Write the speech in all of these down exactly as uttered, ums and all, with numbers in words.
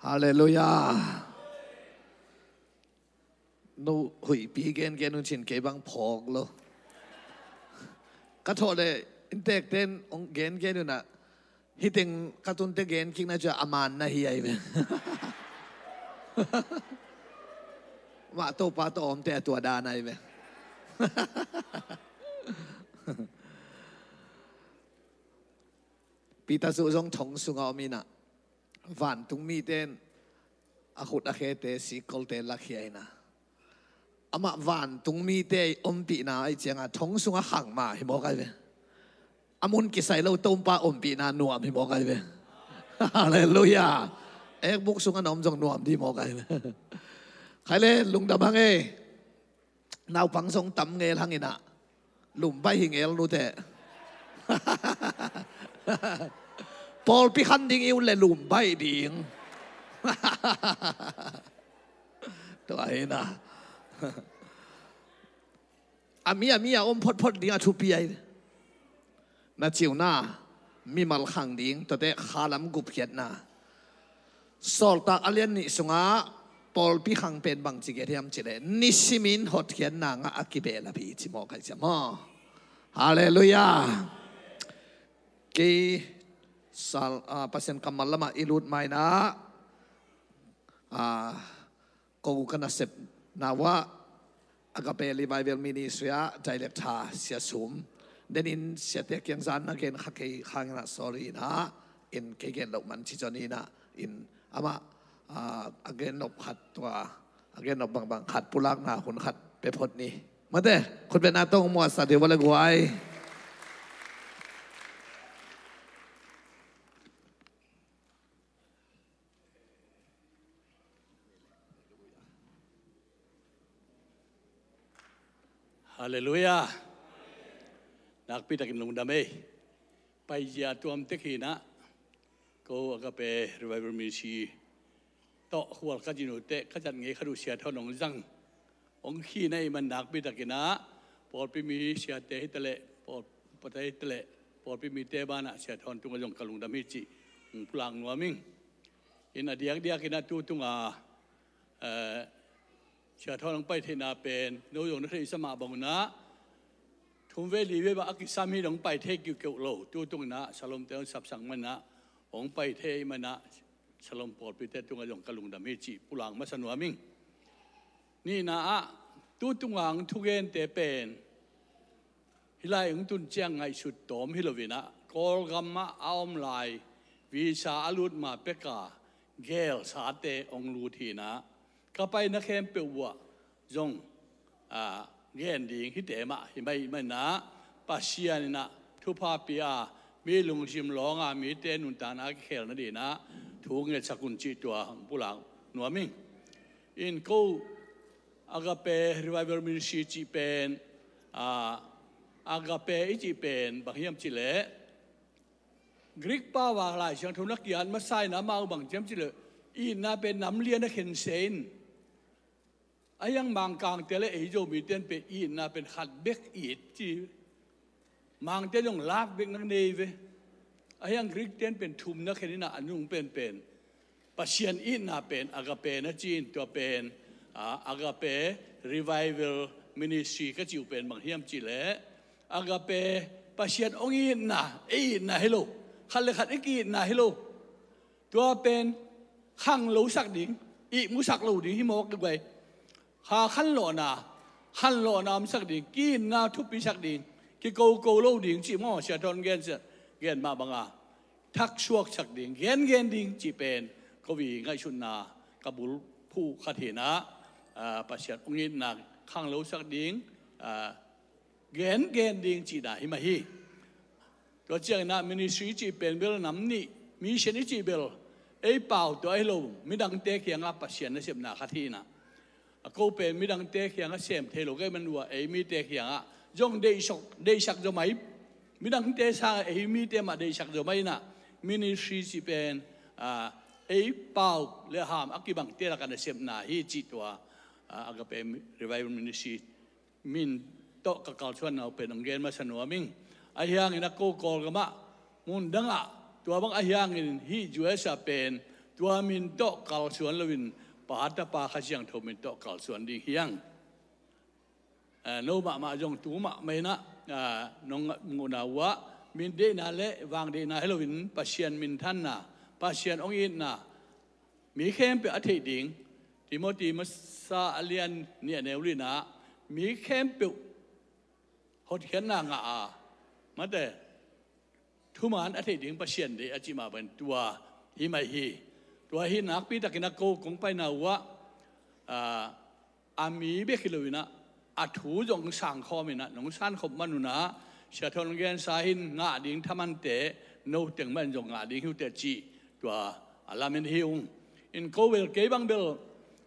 Halleluiah. No huihpi gengen un cin kei bang phawk lo. Ka thawh le inntekten hong gengen unah hiteng ka tunte gen kikna cia a man na hi ai ve. Mah Topa tawh awmte a tua dan ai ve. Peter Zu zong thong sunga om inah vantung mite in a khut a khete sikkolte lakhia inah amah vantung mite ompihna ai cianga thong sunga khang mah hi mawk ai ve. A mun kisai lo Topa ompihna nuam hi mawk ai ve. Halleluiah. Ekbuk sunga na om zong nuam di mawk ai ve. Khai le lungdam hang ei. Naupang zong tam ngel hang inah lumbaih hi ngel nute. Pawlpi khan ding i ut le lumbaih ding. Tua hi inah a mi a mi a om photphot ding a thupi ai. Na ciuna mimal khang ding tuate khalam gupkhiatna. Sawltak a lian nih sungah pawlpi khang pen bangci gen hiam cileh nisimin hotkhiatna ngah a kibehlap hi ci mawk ai cia maw. Halleluiah. Kei sal, ah, Pasian kammal lamah i lut mainah ah, ko ka nasepna uah Agape Revival Ministry ah director Sia Sum denin siate kiang zan na gen kha kei hang inah sorry inah in kei gen loh man ci zon inah in amah, ah, a gen nop khat tua a gen nop bangbang khat pulakna hun khat pe phot ni. Mate khutbetna tawh muasa deuh va le guai. Halleluiah. Nakpi takin lungdam ei. Paizia tuam tek hinah ko Agape Revival Ministry tawh khual ka zin uh teh ka zat ngei khat uh Sia Thawn hong zang hong khina i man nakpi takinah pawlpi mi siate hitaleh pawlpate hitaleh pawlpi mite banah Sia Thawn tungah zong ka lungdam hi cih hong pulak nuam ing. In a diakdiakinah tu tunga eh, Sia Thawn hong pai theihna pen no zong na theihsa mah bangunah thum vei li vei bang a kisam hi dong pai thei kiukeuh lo. Tu tunginah Salomte hong sapsak manah hong pai thei manah Salom pawlpite tungah zong ka lungdam hi cih pulak masa nuam ing. Nihna ah tu tunga hong thugente pen hih lai hong tun ciang ngaihsut tawm hi loinah Kawlgamah a om lai visa a lut ma peka gelsate hong lut hinah ka paina khempeuh uah zong, ah, gen ding hite mah hi mai manah Pasian inah thupha pia mi lungsim lawnga mite nuntakna a kikhel nadinah thu ngetsak un cih tua hong pulak nuam ing. In ko Agape Revival Ministry cih pen, ah, Agape i cih pen bang hiam cileh Greek pau a Lai Siangtho na kiat masa inah amau bang ciam cileh itna pen namlian a khense in a hiang Mangkangte le ei Zomite in pen itna pen khat bek it ci. Mangte zong lak bek nak nei ve. A hiang Greekte in pen thum na khen inah a nung penpen Pasian itna pen Agape na ci in tua pen, ah, Agape Revival Ministry ka cih uh pen bang hiam cileh Agape Pasian hong itna ei itna hi lo. Khat le khat i ki-itna hi lo. Tua pen khang losak ding, ihmusak lo ding hi mawk guai. Kha khanlawhna, khanlawhna omsak ding, ki-itna thupisak ding, kikoko lo ding cih maw Sia Thawn gen, gen mah banga thaksuaksak ding, gengen ding cih pen ko i ngaihsutna ka bulphuh khat hinah, ah, Pasian hong itna khang losak ding, ah, gengen ding cihna hi mah hi. Tua cianginah ministry i cih pen bel nam nih, mission i cih bel ei pau tua hi lo, midangte kiangah Pasian nasepna khat hinah. A ko pen midangte kiangah sem thei lo kei man uh a ei mite kiangah zong deihsak, deihsak zaw mai. Midangte sangah ei mite mah deihsak zaw mai inah ministry cih pen, ah, ei pau le ham a kibangte lakah nasepna hi cih tua, ah, Agape Revival Ministry min tawh ka kalsuanna uh pen hong gen masa nuam ing. A hiangin a ko Kawlgamah mun dangah tua bang a hiangin hih U S ah pen Tua min tawh kalsuan loin Pa, Tapa, Kha Siangtho min tawh kalsuan ding hi hang. Eh, no mahmah zong tu mahmah in ah, eh, nong muhna uh ah, min deihna le vang deihna hi loin Pasian minthanna, Pasian hong itna mi khempeuh a theih ding. Timoti masa a lian nih a neu li in ah, mi khempeuh hotkhiatna ngah a, mate, thuman a theih ding Pasian deih a cih mah bangin tua hi mai hi. Tua hi nakpi takin a ko kong paina uh ah, ah, a mi bek hi loin ah, a thu zong sangkhawm in ah, nong sankhop man un ah, Sia Thawn gensa hi in, ngah ding thamante no teng mah in zong ngah ding hi uh teh cih tua a lamen hi ung. In ko bel, kei bang bel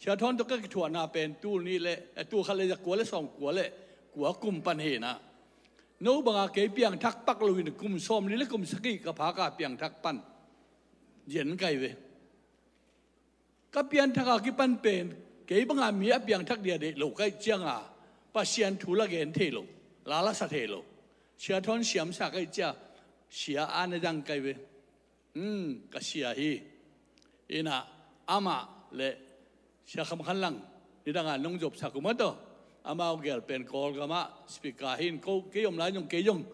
Sia Thawn tawh ka kithuahna pen tul nih le, eh, tul khat le za kua le sawm kua le kua kum pan hi in ah, no banga kei piangthak pak loin kum sawmli le kum sagih ka phak a piangthak pan, zen kai ve. Ka piangthak a kipan pen kei banga mi a piangthak dia deih lo ka hih cianga Pasian thu la gen thei lo, la la sa thei lo, Sia Thawn siamsa ka hih cia, sia a na zang kai ve. Hmm, ka sia hi. In ah amah le Sia Kham Khan Lang nidanga nong zopsak uh mah tawh, amau gel pen Kawlgam ah speaker hi in, ko kei om lai zong kei zong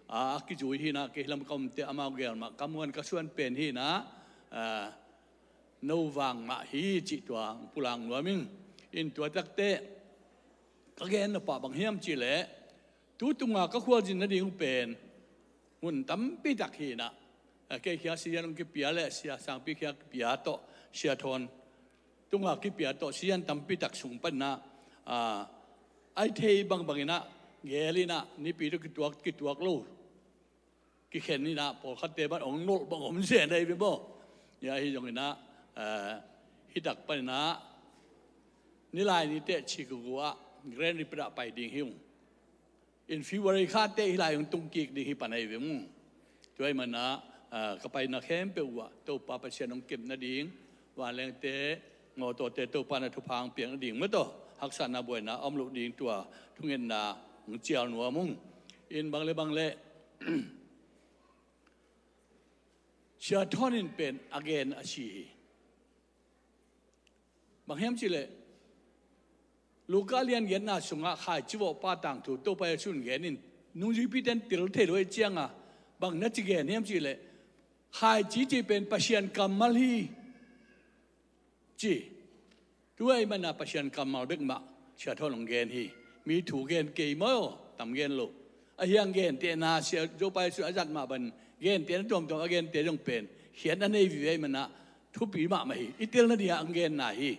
a, a kizui hi in ah, kei hi lam ka om teh amau gel mah ka muan ka suan pen hi in ah, ah, no vang mah hi cih tua pulak nuam ing. In tua tak teh ka gen nop ah bang hiam cih leh, tu tunga ka khualzin nading uh pen mun tampi tak hi in ah, a, kei khia Sia Yan hong kipia le Sia Sangpi khia kipia tawh, Sia Thawn tunga kipia tawh Sia Yan tampi tak sung pan in ah, a, a thei bangbang in ah gel in ah, Nipi tawh kituak, kituak lo kikhen in ah, pawlkhatte bang hong nolh bang om zen ahi ve maw. Hia hi zong in ah, eh, hi tak pan in ah, nilai ni teh Chicago ah Grand Rapids ah pai ding hi ung. In February kha teh hih lai hong tung kik ding hi pan ahi ve maw. Tua ahih man ah, ah, ka paina khempeuh uh ah Topa Pasian hong kep nading, vanlengte, ngawtawte Topa na thupha hong piak nading maw tawh, haksatna buaina a om loh ding tua thungetna hong cial nuam ung. In bang le bang le Sia Thawn in pen a gen a si hi. Bang hiam cih leh, Luka lian giatna sungah khaici vawhpa tangthu Topa Jesuh in gen in, nungzuipite in tel thei lo ahih cianga bang na ci gen hiam cih leh, khaici cih pen Pasian kammal hi ci. Tua ahih man ah Pasian kammal bek mah Sia Thawn hong gen hi. Mi thu gen kei maw, tam gen lo. Ahi hang gentehna, Sia Topa Jesuh a zat mah bangin gentehna tuamtuam a gente zong pen khiatna nei vive ahih man ah thupi mahmah hi. I telna dingah hong genna hi.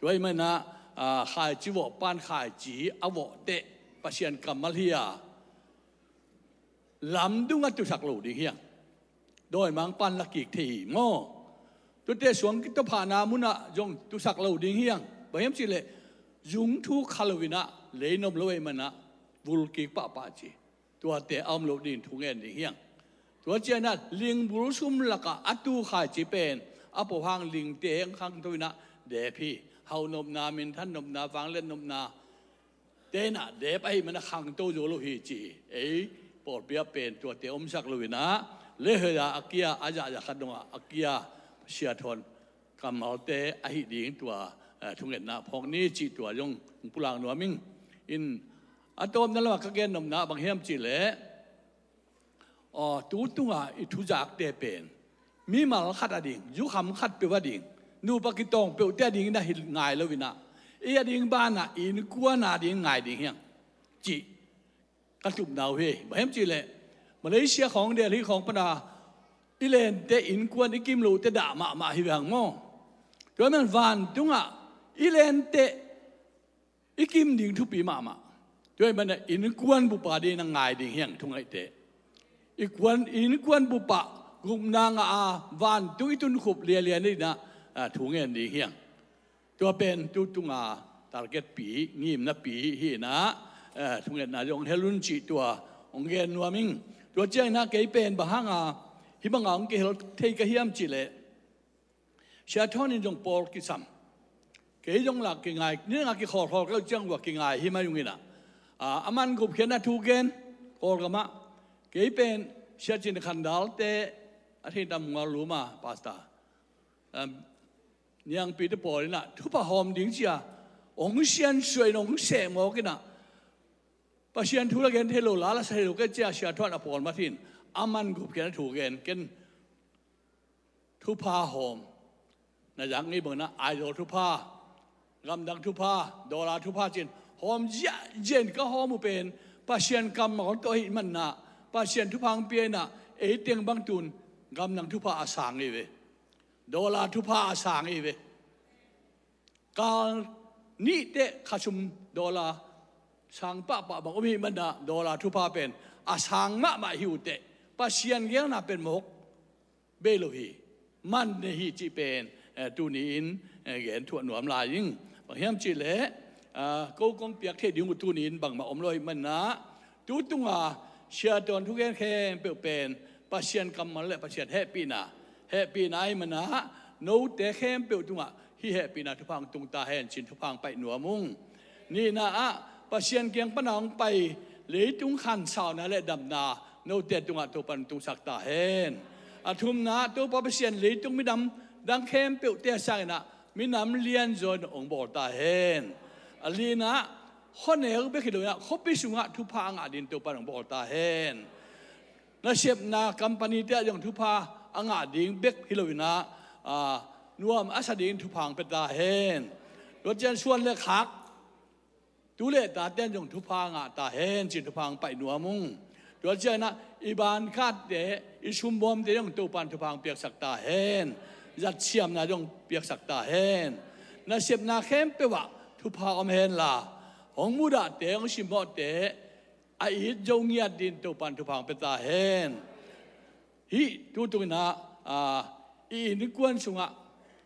Tua ahih man ah, ah, khaici vawhpa in khaici a vawh teh Pasian kammal hi a, lamdung a tusak lo ding hi hang. Dawimangpa in la kik thei hi maw. Tuate suang kitophahna munah zong tusak lo ding hi hang. Bang hiam cih leh, zung thu kha lo in ah, lei na om lo ahih man ah vul kik pahpah ci. Tuate a om loh ding thu ngen ding hi hang. Tua ciangin ah lingbul sum lakah a tu khaici pen a po hang lingte hong khangto in ah dep hi. Hauh nopna, minthan nopna, vangliat nopna te in ah dep ahih man ah khangto zo lo hi ci hi. Ei pawlpi ah pen tuate omsak lo in ah, leihoih a kia, a zahzah khat dongah a kia Sia Thawn kammalte ahi ding tua, eh, thungetna phawk ni cih tua zong pulak nuam ing. In a tawpna lamah ka gen nopna bang hiam cih leh, aw, tu tunga i thuzakte pen mimal khat ading, zukham khat peuh ading, nupa kitawng peuhte ading in ah hi ngai lo in ah, ei ading banah innkuan ading ngai ding hi hang cih ka tupna uh hi. Bang hiam cih leh, Malaysia khawng, Delhi khawng pan a i lente innkuan i kim loh teh dah mahmah hi ve hang maw. Tua man vantungah i lente i kim ding thupi mahmah. Tua ahih man ah innkuan bupa ding in ah ngai ding hi hang thungaihte. I kuan, innkuan bupa gupna ngah a vantung i tunkhup lianlian in ah, ah, thu ngen ding hi hang. Tua pen tu tunga target pi, ngimna pi hi in ah, eh, thungetna zong hel un cih tua hong gen nuam ing. Tua ciangin ah kei pen bang hanga hih banga hong kihel thei ka hiam cih leh, Sia Thawn in zong pawl kisam, kei zong la kingai, nidanga kikhawlkhawl ka uh ciang uh a kingai hi mai ung in ah, ah, a man gupkhiatna thu gen, Kawlgam ah, kei pen Sia Cin Khan Dal te a thei tam, Mual Lum a pastor, Niangpite pawl in ah thupha hawm ding ci-a hong siansuah in hong sehmawk in ah, Pasian thu la gen thei lo, la la sa thei lo kei ci-a siathuan a pawl mat hi-in, a man gupkhiatna thu gen ken. Thupha hawm na zak ngei bangin ah Aizawl thupha, gamdang thupha, dollar thupha ci-in hawm ziahziah in ka hawm uh pen Pasian kammal tawh ahih manin ah, Pasian thupha hong pia in ah, ei teng bang tu-in gamdang thupha a sang ngei ve. Dollar thupha a sang ngei ve. Kal nih teh khasum dollar sang pahpah bang om ahih manin ah, dollar thupha pen a sang mahmah hi uh teh, Pasian geelna pen mawk bei lo hi, man nei hi cih pen, eh, tuni-in, eh, gen thuah nuam lai ing. Bang hiam cih leh, ah, ko kong piak theih ding uh tuni-in bangmah om lo ahih manin ah, tu tunga siathuan thugen khempeuh pen Pasian kammal le Pasian hehpihna, hehpihna ahih manin ah, note khempeuh tungah hih hehpihna thupha hong tung ta hen ci-in thupha hong pai nuam ung. Nihna ah, Pasian kiang pana hong pai leitung khansauna le damna note tungah Topan hong tungsak ta hen. A thumna ah, Topa Pasian leitung minam dang khempeuhte sangin ah minam lianzaw in hong bawl ta hen. A lina ah, khuaneu bek hi lo in ah khuapi sungah thupha a ngah dingin Topan hong bawl ta hen. Nasepna company-te ah zong thupha a ngah ding bek hi lo in ah, ah, nuam a sa dingin thupha hong pia ta hen. Tua ciang suan le khak, tu le tate in zong thupha a ngah ta hen ci-in thupha hong pai nuam ung. Tua ciangin ah i bankatte, i sumbawmte zong Topan thupha hong piaksak ta hen. Zatsiamna zong piaksak ta hen. Nasepna khempeuh ah thupha om hen la, hong mudahte, hong simmawhte a it zo ngiat dingin Topan thupha hong pia ta hen. Hih tu tungin ah, ah, i innkuan sungah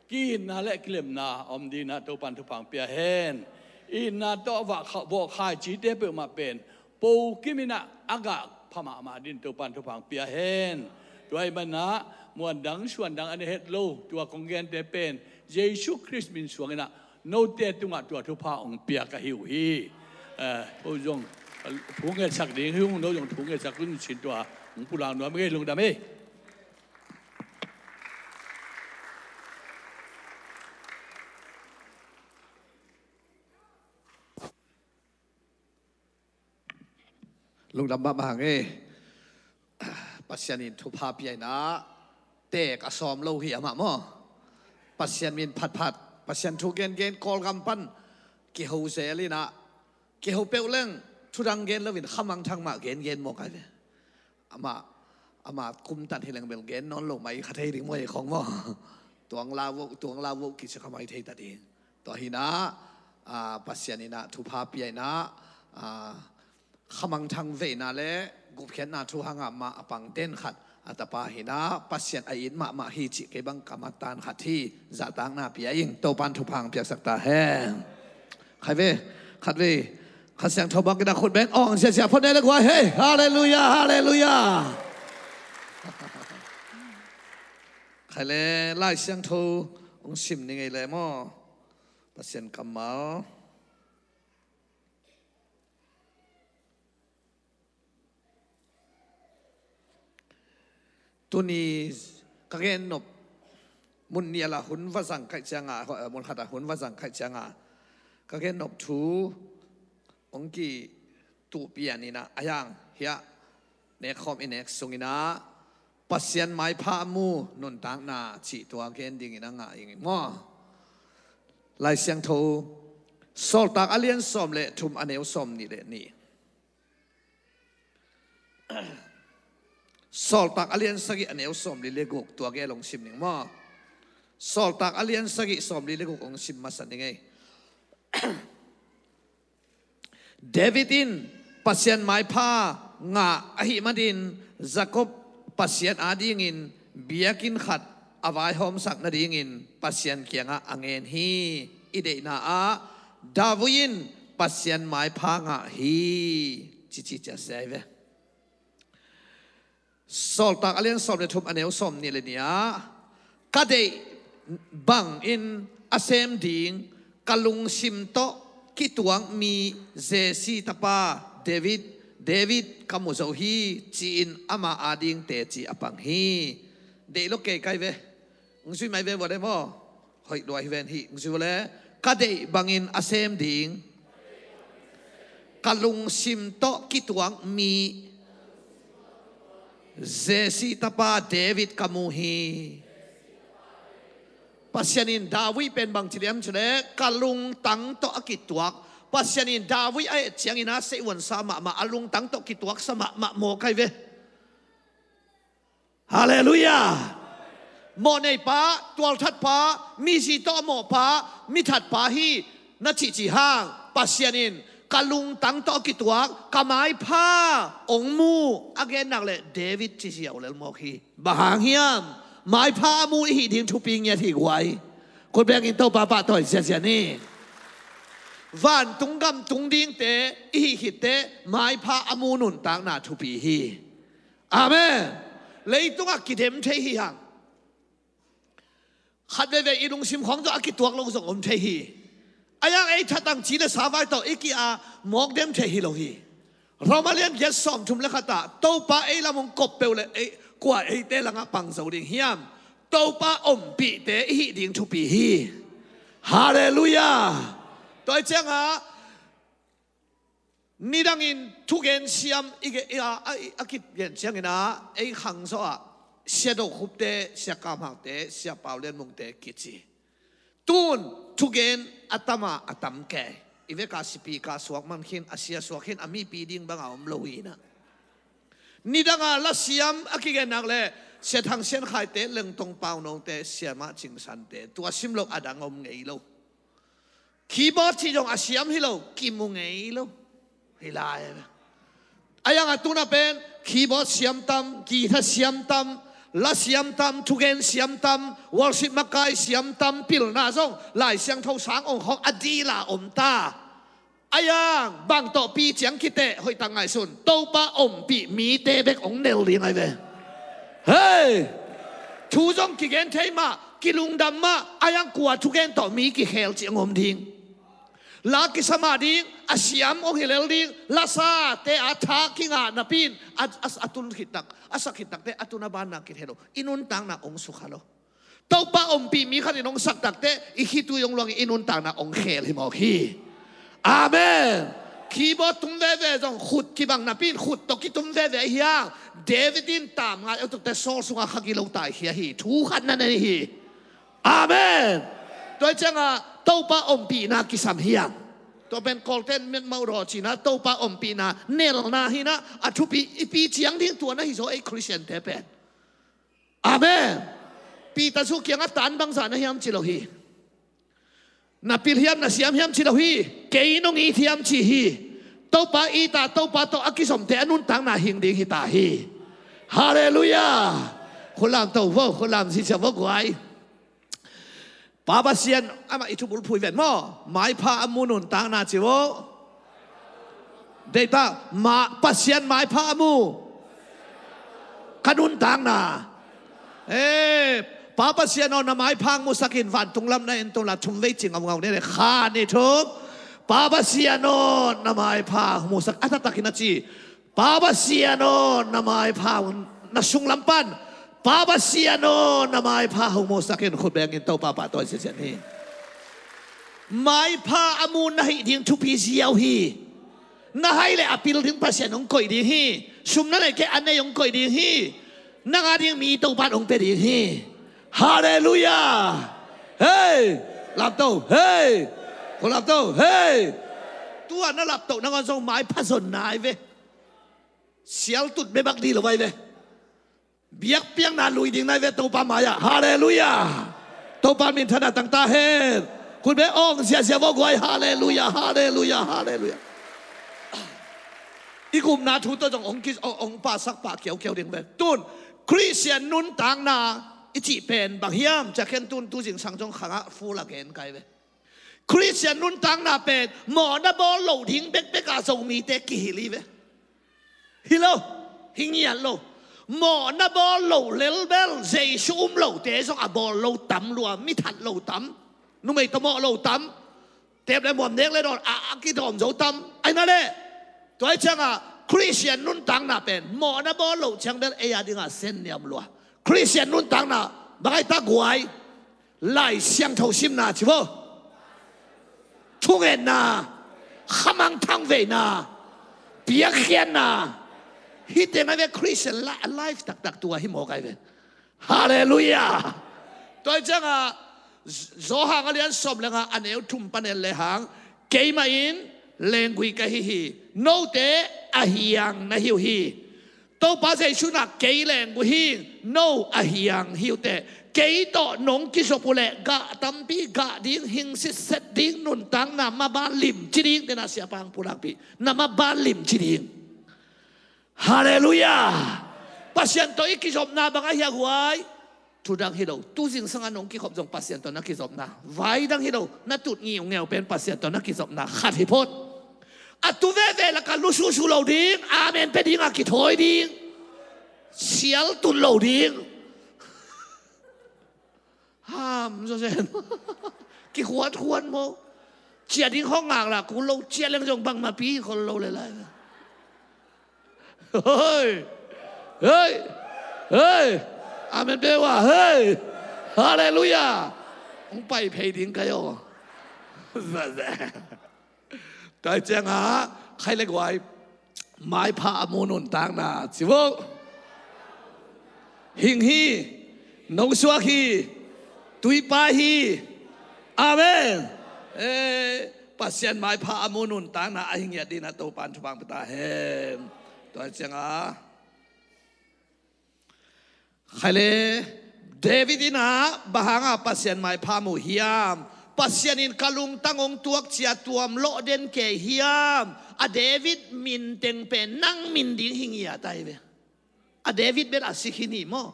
ki-itna le kilemna a om dingin ah Topan thupha hong pia hen. Itna tawh vawh kha-, vawh khaicite peuhmah pen po kim in ah a gah pha mahmah dingin Topan thupha hong pia hen. Tua ahih manin ah muan dang suan dang a ne het lo, tua kong gente pen Jesu Khrist min suangin ah note tungah tua thupha hong pia ka hi uh hi. Eh, ko zong thu ngetsak ding hi ung, no zong thu ngetsak un ci-in tua hong pulak nuam ing ei, lungdam ei. Lungdam mahmah hang e. Pasian in thupha pia in ah, teek a sawm lo hi amah maw. Pasian min phatphat, Pasian thu gengen Kawlgam pan kiho zel in ah, kiho peuh leng thudang gen loin khamangthang mah gengen maw kai ve. Amah, amah kumtat hi leng bel gen nawn lo mah i kha thei ding maw ei khong maw. Tuang la vo, tuang la vo kici kha mai thei ta ding. Tua hi in ah, ah, Pasian in ah thupha pia in ah, ah, khamangthang veina le gupkhiatna thu hang a mah a pang den khat a tapa hi in ah, Pasian a it mahmah hi cih kei bang ka mat tan khat hi. Zahtakna pia ing, Topan thupha hong piaksak ta hen. Khai ve, khat ve, Kha Siangtho bang kina khut beng awng ziahziah phot ne le guai hei. Halleluiah, halleluiah. Khai le, Lai Siangtho hong sim ni ngei le maw. Pasian kammal. Tuni ka gennop mun nih a la hun va zang kaih cianga, eh, mun khat a hun va zang kaih cianga ka gennop thu hong kituh pian in ah, a yang hiah nekkhawm i nek sung in ah Pasian maipha a mu nuntakna cih tua gen dingin a ngah ing maw. Lai Siangtho Sawltak a lian sawm le thum a neu sawm nih le nih. Sawltak a lian sagih a neu sawm li le guk tua gel hong sim ning maw. Sawltak a lian sagih sawm li le guk hong sim masa ning ei. David in Pasian maipha ngah ahih manin Jakob Pasian adingin biakinn khat a vaihawmsak nadingin Pasian kiangah a ngen hi. I deihna ah David in Pasian maipha ngah hi. Cici cia sia hi ve. Sawltak a lian sawm le thum a neu sawm nih le nih ah, ka deih bangin a sem ding ka lungsim tawh kituak mi Jesse tapa David, David ka mu zo hi, ci-in amah ading teci a pang hi. Deih lo kei kai ve. Hong zui mai ve vua le maw. Hoih lua hi ven hih. Hong zui vua le. Ka deih bangin a sem ding, ka lungsim tawh kituak mi, Jesse tapa David ka mu hi. Pasian in David pen bang ci diam cih leh, ka lungtang tawh a kituak. Pasian in David a et ciangin a seihuansa mahmah, a lungtang tawh kituaksa mahmah maw kai ve. Halleluiah. Mawhnei pa, tualthat pa, mizi tawh a mawh pa, mithat pa hi na cihcih hang, Pasian in ka lungtang tawh a kituak, ka maipha hong mu a gen nak leh David ci ziau lel mawk hi. Bang hang hiam? Maipha a mu i hih ding thupi ngiat hi guai. Khut bengin Topa pahtawi ziazia ni. Vantung gam tung dingte i hih khitteh maipha a mu nuntakna thupi hi. Amen. Leitungah kidem thei hi hang. Khat veve i lungsim khawng tawh a kituak lo zong om thei hi. A yang ei thatang ci le savai tawh i ki-a mawk dem thei hi lo hi. Roma lian giat sawmthum le khatah Topa ei lam hong kop peuh le ei, kua eite langah pang zo ding hiam? Topa ompihte i hih ding thupi hi. Halleluiah. Tua hi ciangah nidangin thugen siam i ge, i a, a, a kigen ciangin ah ei khangzaw ah Sia Do Khupte, Sia Kam Hakte, Sia Pau Lian Mungte kici. Tun thugen a tama a tam kei. I veka sipi ka suak man khin, a sia suak khin, a mipi ding banga om lo hi na. Nidanga lasiam a kigen nak le Sia Thang Sian Khaite, Lengtong Pau Note, Sia Mah Cing Sante, tua sim lo a dang om ngei lo. Keyboard cih zong a siam hi lo, kimu ngei lo. Hi lai. A yang a tuna pen keyboard siam tam, guitar siam tam, la siam tam, thugen siam tam, worship makai siam tam, pilna zong Lai Siangtho sang ong khawng a dila om ta. A yang bang tawh pi ciang kiteh hoih tak ngaihsun, Topa ompih mite bek ong nel ding ai ve. Hei! Thu zong kigen thei mah, kilungdam mah, a yang kua thugen tawh mi kikhel cih ong om ding. La kisa mah ding, a siam ong hi lel ding, lasate a tha kingah napi in, a, a, a tun khittak, a sak khittakte a tun a banna kithei lo, i nuntakna ong sukha lo. Topa ompih mi khat in ong sak takteh i khitui ong luang, i nuntakna ong khel hi mawk hi. Amen. Keyboard tum veve zong khut kibang napi in khut tawh kitum veve ahi hang, David in tam ngai a tukte Saul sungah kha gilo taikhia hi. Thu khat na nei hi. Amen. Tua hi ciangah Topa ompihna kisam hi hang. Tua pen Kawlte in miatmau raw cihna, Topa ompihna nelna hi na, a thupi i pi ciang ding tua na hi zaw ei Khristiante pen. Amen. Peter Zu kiangah tan bangzah na hiam ci lo hi. Na pil hiam, na siam hiam ci lo hi. Kei nong it hiam ci hi. Topa it a, Topa tawh a kizomte a nuntakna hing ding hi ta hi. Halleluiah. Khut lam to vo, khut lam zizia vo guai. Pa Pasian, amah i thubulphuh i ven maw? Maipha a mu nuntakna ci vo. Deita, ma, Pasian maipha a mu. Ka nuntakna. Eh, Pa Pasian aw, na maipha hong musak in, vantung lam na en tung la, thum vei ci ngaungau ni le, kha ni thum. Pa Pasian aw, na maipha hong musak, a taktakin a ci. Pa Pasian aw, na maipha hong, na sunglam pan. Pa Pasian aw, na maipha hong musak in, khut bengin Topa pahtawi siasian hi. Maipha a mu na hih ding thupi ziau hi. Na hai le a pil ding Pasian hong koih ding hi. Sum na neih kei a nei hong koih ding hi. Nang a ding mi Topa in hong pia ding hi. Halleluiah. Hei, lapto, hei. Ko lapto, hei. Tua na lapto nang a zong maipha zon nai ve. Sial tut bebak di lo vai ve. Biakpiakna lui ding nai ve Topa mai-ah. Halleluiah. Topa minthanna tang ta hen. Khut beng awng ziazia vo guai. Halleluiah, halleluiah, halleluiah. I gupna thu tawh zong ong ki, ong, ong pasak pah kiaukiau ding ve. Tun Khristian nuntakna i cih pen bang hiam? Ciah khen tun tu zingsang zong khangah full again kai ve. Khristian nuntakna pen mawhna bawl loh ding bekbek ah Zomite kihilh hi ve. Hi lo, hi ngiat lo. Mawhna bawl loh lelbel Jesu um lote zong a bawl lo tam lua, mi that lo tam, numei tawh mawh lo tam, tep le muam nek le dawn a, a kidawm zo tam. Ahi na le, tua hi ciangah Khristian nuntakna pen mawhna bawl loh ciang bel ei a dingah sen niam lua. Khristian nuntakna Bang a hi ta guai? Lai Siangtho simna ci vo. Thungetna, khamangthang veina, piakkhiatna. Hihte ngai ve Christian li-, life taktak tua hi mawk ai ve. Halleluiah. Tua hi ciangah Johan a lian sawm le nga a neu thum pan en le hang, keimah in lenggui ka hi hi. Note a hiang na hi uh hi. Topa Jesu in ah kei lenggui hi, no a hiang hi uh teh. Kei tawh nong kizop uh leh gah tampi gah ding, hing sitset ding, nuntakna maban limci ding, tena siapa hong pulakpih, na maban limci ding. Halleluiah. Pasian tawh i kizopna bang a hia guai? Thu dang hi lo. Tu zingsang a nong kikhop zong Pasian tawh na kizopna. Vai dang hi lo. Na tut ngiungiau pen Pasian tawh na kizopna khat hi phot. A tu veve laka lususu lo ding, amen pia ding a kithawi ding. Sial tut lo ding. Ham zawzen. Kikhuatkhuat maw? Ciah ding hong ngak la kul lo, ciah leng zong bangmah pi khol lo le lai. Hei! Hei! Hei! Amen pia uh a, hei! Halleluiah! Hong pai phei ding ka hi aw. Tua hi ciangah khai le guai, maipha a mu nuntakna ci vo. Hing hi, nosuak hi, tuipai hi. Amen. Eh, Pasian maipha a mu nuntakna a hi ngiat dingin ah Topan thupha pia ta hen. Tua hi ciangah khai le, David in ah bang hanga Pasian maipha mu hiam? Pasian in ka lungtang hong tuak cia tuam lawh den kei hiam? A David min teng pen nang min ding hi ngiat ai ve. A David bel a si khin hi maw?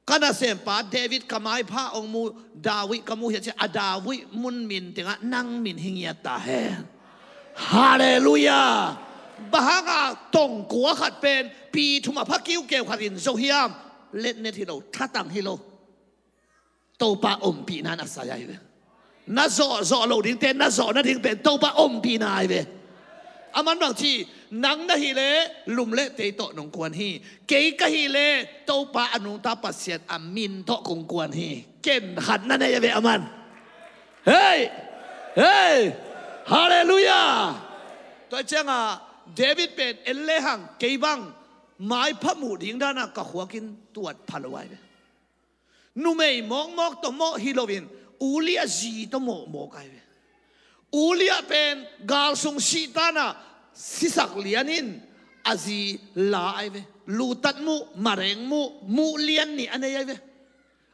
Ka nasempa David ka maipha hong mu, David ka mu hi a cia, a David mun min tengah nang min hi ngiat ta hen. Halleluiah. Bang hanga tongkua khat pen pi thum a pha kiukeu khat in zo hiam? Letnet hi lo, thatang hi lo. Topa ompihna in a sai ai ve. Na zawhzawh lo dingte na zawh nading pen Topa ompihna ai ve. Aman bang ci, nang na hi le lum le tei tawh nong kuan hi. Kei ka hi le Topa a nungta Pasian a min tawh kong kuan hi. Ken khat na nei a ve aman. Hei! Hei! Halleluiah! Tua ciangah David pen en le hang kei bang maipha muh ding dana ka khuakin tuat pha lo ai ve. Numei mawkmawk tawh mawh hi loin Uliah zi tawh mawkmawk ai ve. Uliah pen galsung sihtanah sisak lianin a zi la ai ve. Lutat muh, mareng muh, muh lian nih a nei ai ve.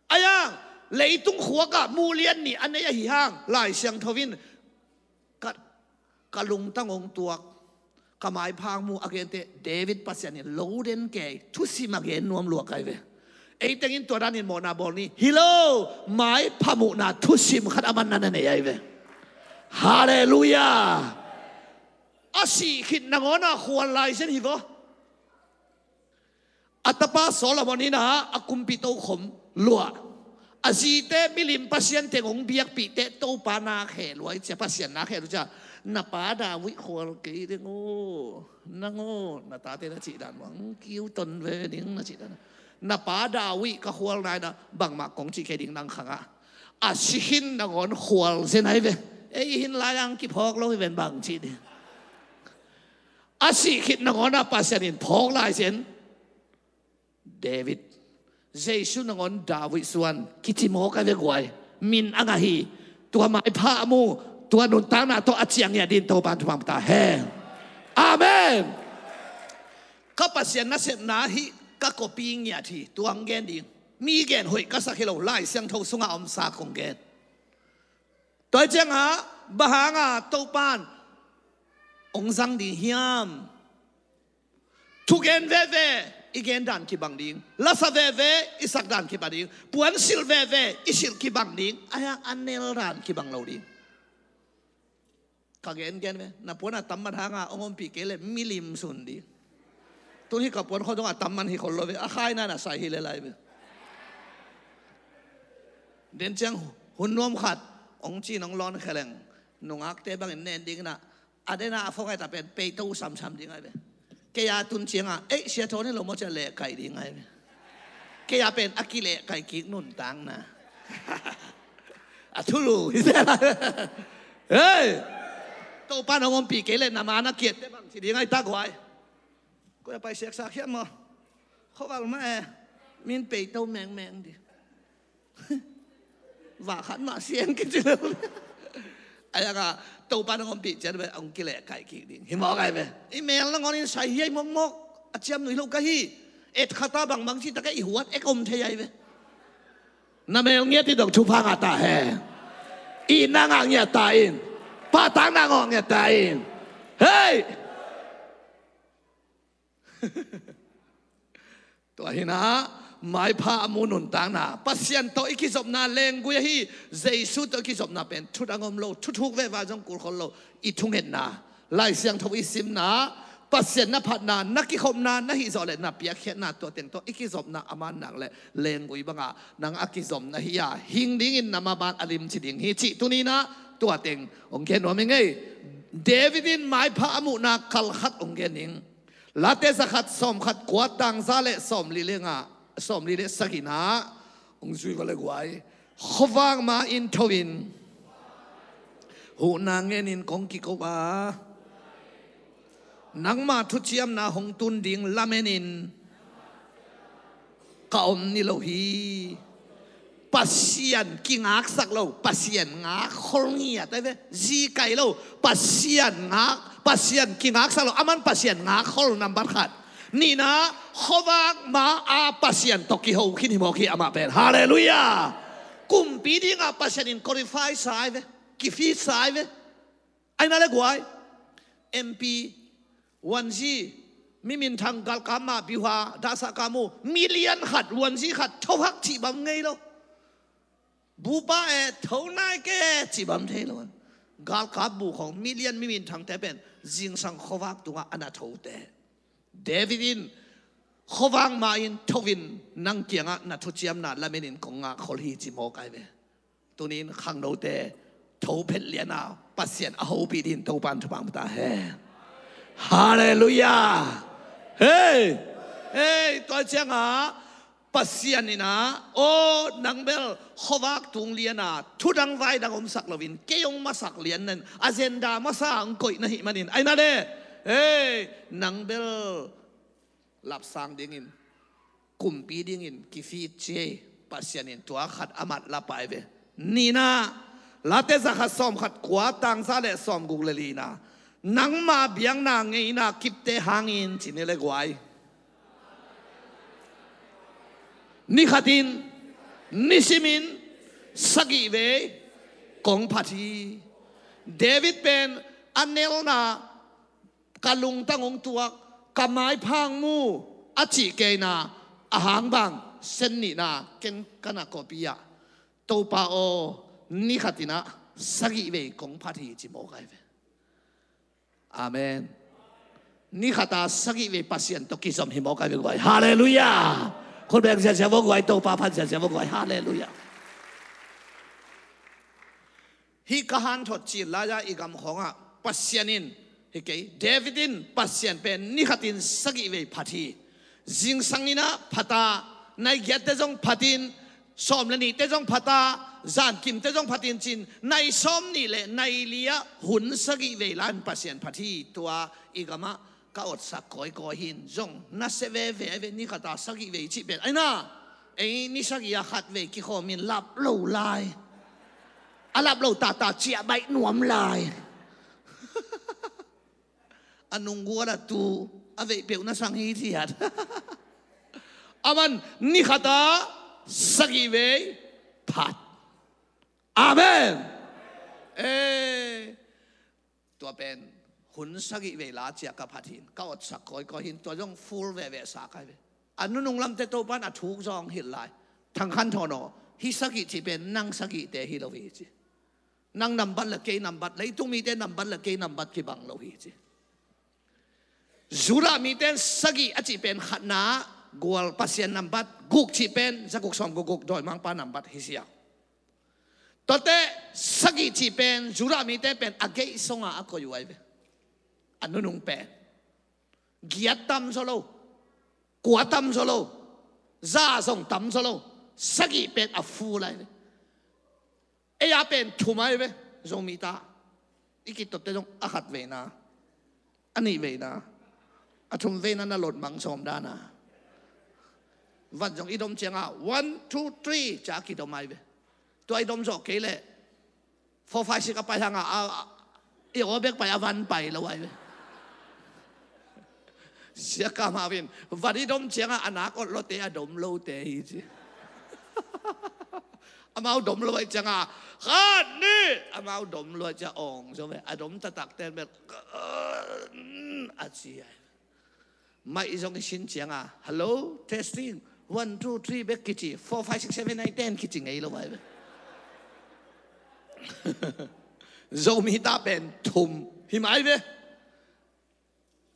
Aiang, leitung khuakah muh lian nih a nei ahi hang Lai Siangtho in ka, ka lungtang hong tuak, ka maipha hong mu a gente David Pasian in lo den kei, thusim a gen nuam luak ai ve. Ei tengin tua danin mawhna bawl ni. Hi lo, maipha muhna thusim khat aman na na nei ai ve. Halleluiah. A sih khit nangawnah khual lai zen hi vaw. A tapa Solomon in ah a kumpi tokhom luah. A zite milim pasian teng hong biakpihte Topa na khe luai cia, Pasian na khe lu cia. Na pa David khual kei ding aw, nang aw, na tate na cih dan bang kiu ton ve ding na cih dan. Na pa David ka khual nai na bangmah kong cih kei ding nang khangah. A si khin nangawn khual zen ai ve. Ei hin lai ang kiphawk lo hi ven bang cih ding. A sih khit nangawnah Pasian in phawk lai zen. David, Jesu nangawn David suan kici mawk ai ve guai. Min a ngah hi. Tua maipha a mu, tua nuntakna tawh a ciang ngiat din Topan thupha ta hen. Amen. Ka Pasian nasepna hi, ka kopi ngiat hi. Tua ang gen ding. Mi gen hoih ka sak hi lo, Lai Siangtho sungah omsa kong gen. Tua hi ciangah bang hanga Topan hong zang ding hiam? Thugen veve i gen dan kibang ding. Lasa veve i sak dan kibang ding. Puansilh veve i silh kibang ding. Aia a nel dan kibang lo ding. Ka gengen ve, na puan a tamman hanga hong ompih kei le milim sun ding. Tun hi ka puan khuadong a tamman hi khol lo ve, a khaina na sai hi le lai ve. Den ciang hun nuam khat hong cin hong lawn kheleng, nungakte bangin nen dingin ah, a dena a fong ai ta pen peito samsam ding ai ve. Kei a tun cianga ei sia thawn hi lo maw cia leh kaih ding ai ve. Kei a pen a kilehkai kik nuntakna. A thulu hi zel a. Hei! Topa nong ompih kei leh na ma na kiat te bang ci ding ai ta guai. Koi a pai siaksak hiam maw? Khuaval mah e. Min peito mengmeng di. Vah khat mah siang kici lo. Ai aka Topa nong ompih ciat ve hong kilehkai kik ding hi mawk ai ve. I mel nangawn in sai hiai mokmok a ciam nuih lo ka hi. Et khata bangbang ci tak e i huat ek om thei ai ve. Na mel ngiat i dong thupha ngah ta hen. I na ngah ngiat ta in. Pahtakna ngah ngiat ta in. Hei! Tua hi na, maipha a mu nuntakna, Pasian tawh i kizopna lenggui ahi, Jesu tawh i kizopna pen thudang om lo, thuthuk veva zong kulkhol lo, i thungetna, Lai Siangtho i simna, Pasian na phatna, na kikhopna, na hihzawh le na piakkhiatna, tua teng tawh i kizopna a man nak le lenggui banga nang a kizom na hi a, hing dingin na maban a limci ding hi cih tuni na, tua teng hong gen nuam hi ngei. David in maipha a muhna kalkhat hong gen ning. Late zakhat sawmkhat kua tangza le sawmli le nga, sawmli le sagihna hong zui va le guai. Khuavak ma in tho in huhna ngenin kong kiko a, nangma thuciamna hong tun ding lamenin ka om ni lo hi. Pasian kingaksak lo, Pasian ngak khol ngiat ai ve. Zi kai lo, Pasian ngak, Pasian kingaksak lo, aman Pasian ngak khol nambat khat. Nihna, khuavak ma a Pasian tawh kiho khin hi mawk hi amah pen. Halleluiah. Kumpi dinga Pasian in qualify sa ai ve, kifit sa ai ve. Ai na le guai, M P, wanzi, mi minthang galkap mah biuha dahsah ka mu, million khat wanzi khat thohak cih bam ngei lo. Bupa e, tho nai ke cih bam thei lo. Galkap bu khong million mi minthangte pen zingsang khuavak tungah a na thote. David in khuavak ma in tho in nang kiangah na thuciamna lamenin kong ngak khol hi ci mawk ai ve. Tunin khangnote tho phet liana Pasian a hopih din Topan thupha ta hen. Halleluiah. Hei! Hei, tua cianga Pasian ina, aw nang bel khuavak tung liana thudang vaidang omsak loin kei hong masak lian nen agenda masa hong koih na hih manin ai na le. Hei, nang bel lapsang dingin, kumpi dingin kifit ci ei. Pasian in tua khat a mat la pai ve. Nihna, Late zakhat sawmkhat kua tangza le sawmguk le lina, nangma biakna ngeina kipte hangin ci ni le guai. Nikhatin, nisimin, sagih vei kong phat hi. David pen a nelna ka lungtang hong tuak, ka maipha hong mu a cih keina, ahang bang sen nihna keng ka na kawpi ah, Topa aw, nikhatinah sagih vei kong phat hi ci mawk ai ve. Amen. Nikhata sagih vei Pasian tawh kizom hi mawk ai ve guai. Halleluiah. Khut beng ziazia vawk guai, Topa phat ziazia vawk guai. Halleluiah. Hih ka hanthot cil lai-a i gam khawngah Pasian in, hi kei, David in Pasian pen nikhatin sagih vei phat hi. Zingsang inah phata, nai giatte zong phatin, sawm le nihte zong phata, zankimte zong phatin cin, nai sawm nih le nai li-ah hun sagih vei lai-in Pasian phat hi. Tua i gamah ka otsak kawikawi hin zong nasia veve ai ve. Nikhata sagih vei cih pen ai na, ei ni sagih a khat vei kikhawmin lap lo lai. A lap lo tata ciah baih nuam lai. A nungguat a tu a veih peuh na sang hi thiat. Aman nikhata sagih vei phat. Amen. Eh, tua pen hun sagih vei la ciah ka phat hin, ka otsak kawikawi hin, tua zong full veve sa kai ve. A nunung lamte Topan a thuk zong hilh lai. Thang Khan Thawn aw, hih sagih cih pen nang sagihte hi lo hi ci. Nang nambat le kei nambat, leitung mite nambat le kei nambat kibang lo hi ci. Judah mite sagih a cih pen khatna, gual Pasian nambat, guk cih pen zaguk sawm guk guk dawimangpa nambat hi ziau. Tuate sagih cih pen Judah mite pen a geih songa a koih uh ai ve. A nunung pen giat tam zaw lo, kua tam zaw lo. Za zong tam zaw lo. Sagih pen a full ahi ve. Ei a pen thum ahi ve. Zomi ta i kitotte zong a khat veina, a nih veina, a thum veina na lotmang sawm dana. Van zong i dom cianga one, two, three cia kidom ahi ve. Tua i dom zawh kei leh four, five, six a pai hanga a, a, i aw bek pai a van pai lo ahi ve. Sia Kam Hau in van i dom cianga a nak otlawte a dom lote hi ci. Amau dom lo ahi cianga khat ni, amau dom lo ahi cia awng zaw ve. A dom taktak ten bel a ci ahi. Mai zong i sin cianga, "Hello, testing, one, two, three," bek kici, "Four, five, six, seven, nine, ten," kici ngei lo ahi ve. Zomi ta pen thum hi mai ve.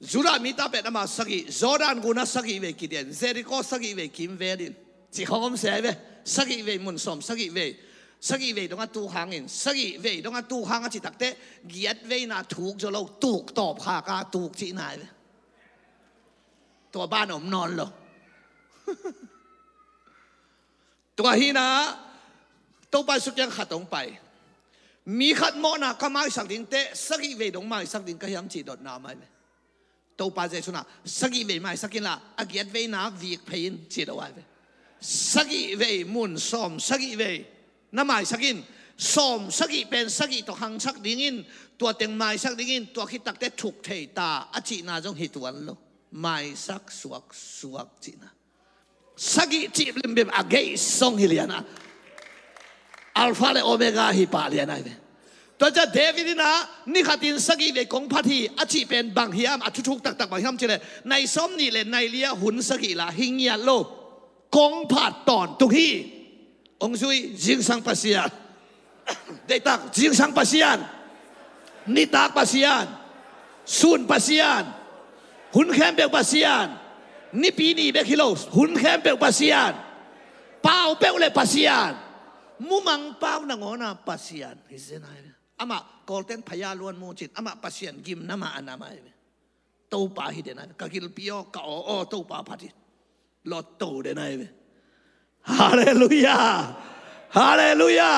Judah mi ta pen ama sagih, Jordan guna sagih vei kiden, Jericho sagih vei kimvelin, ci khawng om se ahi ve. Sagih vei mun sawm sagih vei, sagih vei donga tuk hangin, sagih vei donga tuk hang a ci takte, giat veina thuk zaw lo, tuk tawp khaka tuk cihna ahi ve. Tua ban om nawn lo. Tua hina Topa Jesu kiang khat hong pai. Mi khat mawhna ka maisak dingte sagih vei dong maisak ding ka hiam cih dotna mai ve. Topa Jesu na sagih vei maisak inla a giat veina vik phei in cih do ai ve. Sagih vei mun sawm sagih vei na maisak in, sawm sagih pen sagih tawh hangsak dingin, tua teng maisak dingin, tua khit takte thuk thei ta a cihna zong hi tuan lo. Maisak suaksuak cihna. Sagih cih limbim a geih song hi liana. Alpha le Omega hi pah liana hi ve. Tua cia David ina ni khatin sagih vei kong phat hi a cih pen bang hiam, a thuthuk taktak bang hiam cih le nai sawm nih le nai lia hun sagih la hi ngiat lo. Kong phat tawntung hi. Hong zui zingsang Pasian. Deihtak zingsang Pasian. Nitak Pasian. Sun Pasian. Hun khempeuh Pasian. Nipi ni bek hi lo, hun khempeuh Pasian. Pau peuh le Pasian. Mumang pau nangawna Pasian hi zen ai ve. Amah Kawlten phaya luan mucin amah Pasian gimna mah a na mai ve. Topa hi den ai ve. Ka gilpi aw, ka aw aw, Topa phat hi. Lotto den ai ve. Halleluia. Halleluia.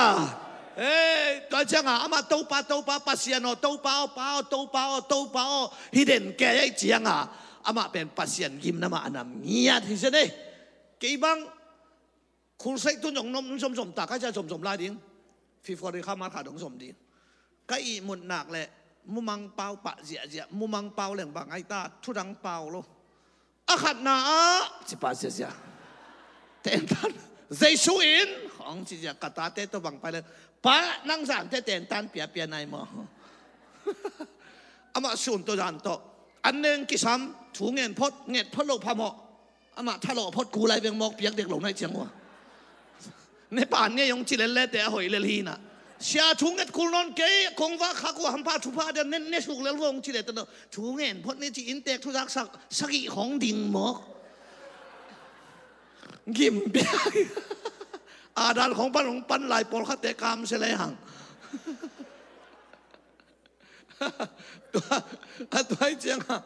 Ei, tua cianga amah Topa, Topa, Pasian aw, Topa aw, Pa aw, Topa aw, Topa aw hi den kei ai cianga amah pen Pasian gimna mah a nam ngiat hi zen ei. Kei bang khulseih tun zong nom zomzom ta, ka cia zomzom lai ding. Fifori kha mar kha dong zom ding. Ka ihmut nak le mumang pau pah ziahziah, mumang pau leng bang ai ta, thudang pau lo. A khatna ah ci pah ziahziah. Tentan Jesu in hong ci ziah, ka tate tawh bang pai le, Pa, nang zante tentan piapia nai maw? Amah sun tawh zan tawh an neng kisam, thu ngen phot, nget phot lo phamawh. Amah thalawh phot ku lai veng mawk piak dek lo nai ciang ua. Ne pan ne yong ci lel le te a hoih lel hi na. Sia thu nget kul nawn kei kong va khak ua hampha thupha dia ne, ne suk lel vong ci le te no. Thu ngen phot ne ci inntek thu zak sak sagih khong ding mawk. Gim piak. A dan khong pan hong pan lai pawlkhatte kam se le hang. Tua, a tua cianga,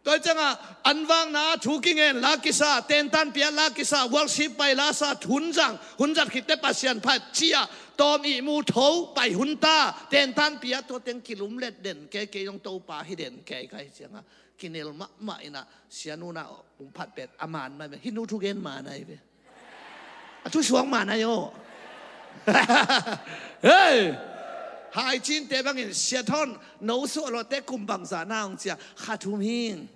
tua cianga an vakna thu kingen la kisa, tentan pia la kisa, worship pai la sa, hun zang, hun zat khitte Pasian phat cia, tawm ihmu tho pai hun ta, tentan pia tua teng kilumlet den kei, kei zong Topa hi den kei kai cianga kinel mahmah ina, sianuna ung phat pet a man mai hi nu thugen man ai ve. A thusuak man ai aw. Hei! Haicinte bangin sia thawn no suah lawte kum bangzah na hong cia kha thum hing.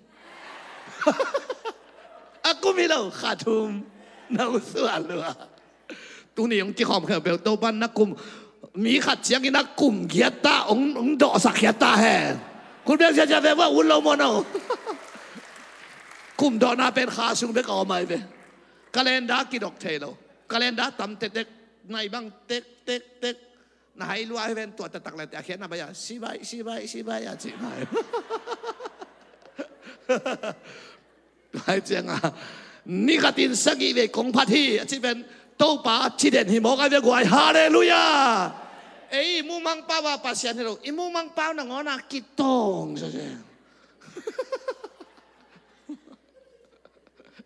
A kum hi lo kha thum no suah lua. Tuni hong kikhawm khempeuh Topan na kum mi khat ciangin a kum giat ta hong, hong dawhsak khiat ta hen. Khut beng ziazia ve vua un lo maw no. Kum dawhna pen kha sung bek a om ai ve. Calendar kidok thei lo. Calendar tam tektek, nai bang tektektek. Na hai lua hi ven tua taktak le te a khiatna bai a sibai sibai sibai a cih ngai. Tua hi cianga ni khatin sagih vei kong phat hi a cih pen Topa ci den hi mawk ai ve guai. Halleluiah. Ei i mumang pau a Pasian hi lo, i mumang pau nangawna kitawng sese.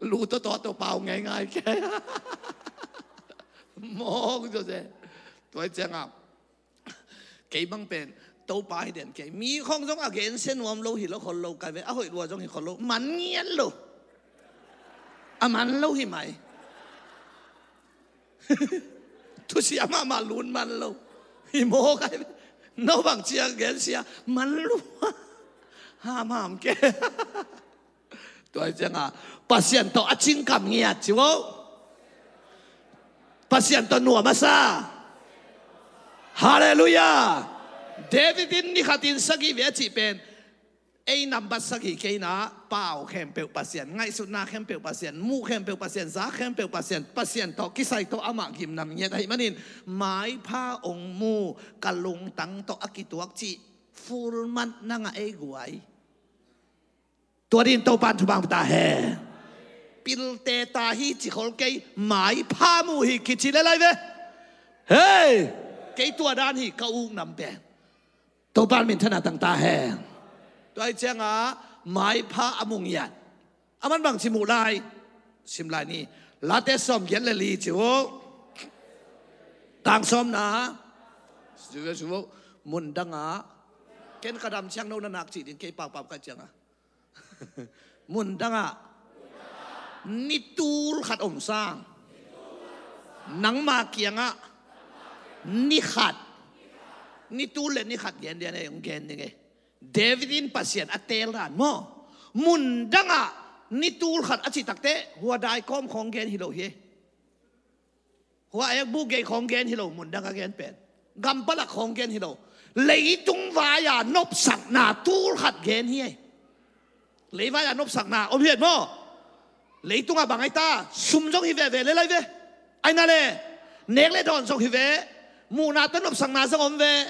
Lu tawh tawh tawh pau ngeingai kei. Mawk zawzen. Tua hi ciangah kei bang pen Topa hi den kei. Mi khawng zong a gensia nuam lo hi lo khol lo kai ve. A hoih lua zong hi khol lo. Man ngiat lo. A man lo hi mai. Thusia mahmah lun man lo. Hi mawk ai. No bang cia gensia man lua. Hamham ke. Tua hi ciangah Pasian tawh a cingkam ngiat ci vo. Pasian tawh nuam a sa. Halleluiah. David in ni khatin sagih ve a cih pen ei nambat sagih kei na, pau khempeuh Pasian, ngaihsutna khempeuh Pasian, muh khempeuh Pasian, za khempeuh Pasian, Pasian tawh kisai tawh amah gimnam ngiat ahih manin, maipha ong mu, ka lungtang tawh a kituak cih fulmat nangah ei guai. Tua din Topan thupha ta he. Pilte ta hi ci khol kei, maipha mu hi kici le lai ve. Hei, kei tua dan hi ka uk nam pen. Topan minthanna tang ta he. Tua hi ciangah maipha a mu ngiat. A man bang ci mu lai. Sim lai ni. Late sawm giat le li ci uh. Tang sawmna. Ci uh. Mundangah. Ken ka dam ciang no na nak ci ding kei paupau ka ciangah. Mundangah ni tul khat om sang. Nangma kiangah ni khat. Ni tul le ni khat gen dian e, hong gen ding e. David in Pasian a teel dan maw. Mundangah ni tul khat a cih takte hua dai kawm khawng gen hi lo hi. Hua ekbuk gei khawng gen hi lo, mundang a gen pen. Gampalak khawng gen hi lo. Leitung vai-a nopsakna tul khat gen hi ei. Lei vai-a nopsakna om hiat maw. Leitungah bang ai ta, sum zong hi veve le lai ve. Aina le, nek le dawn zong hi ve. Muhna tawh nopsakna zong om ve.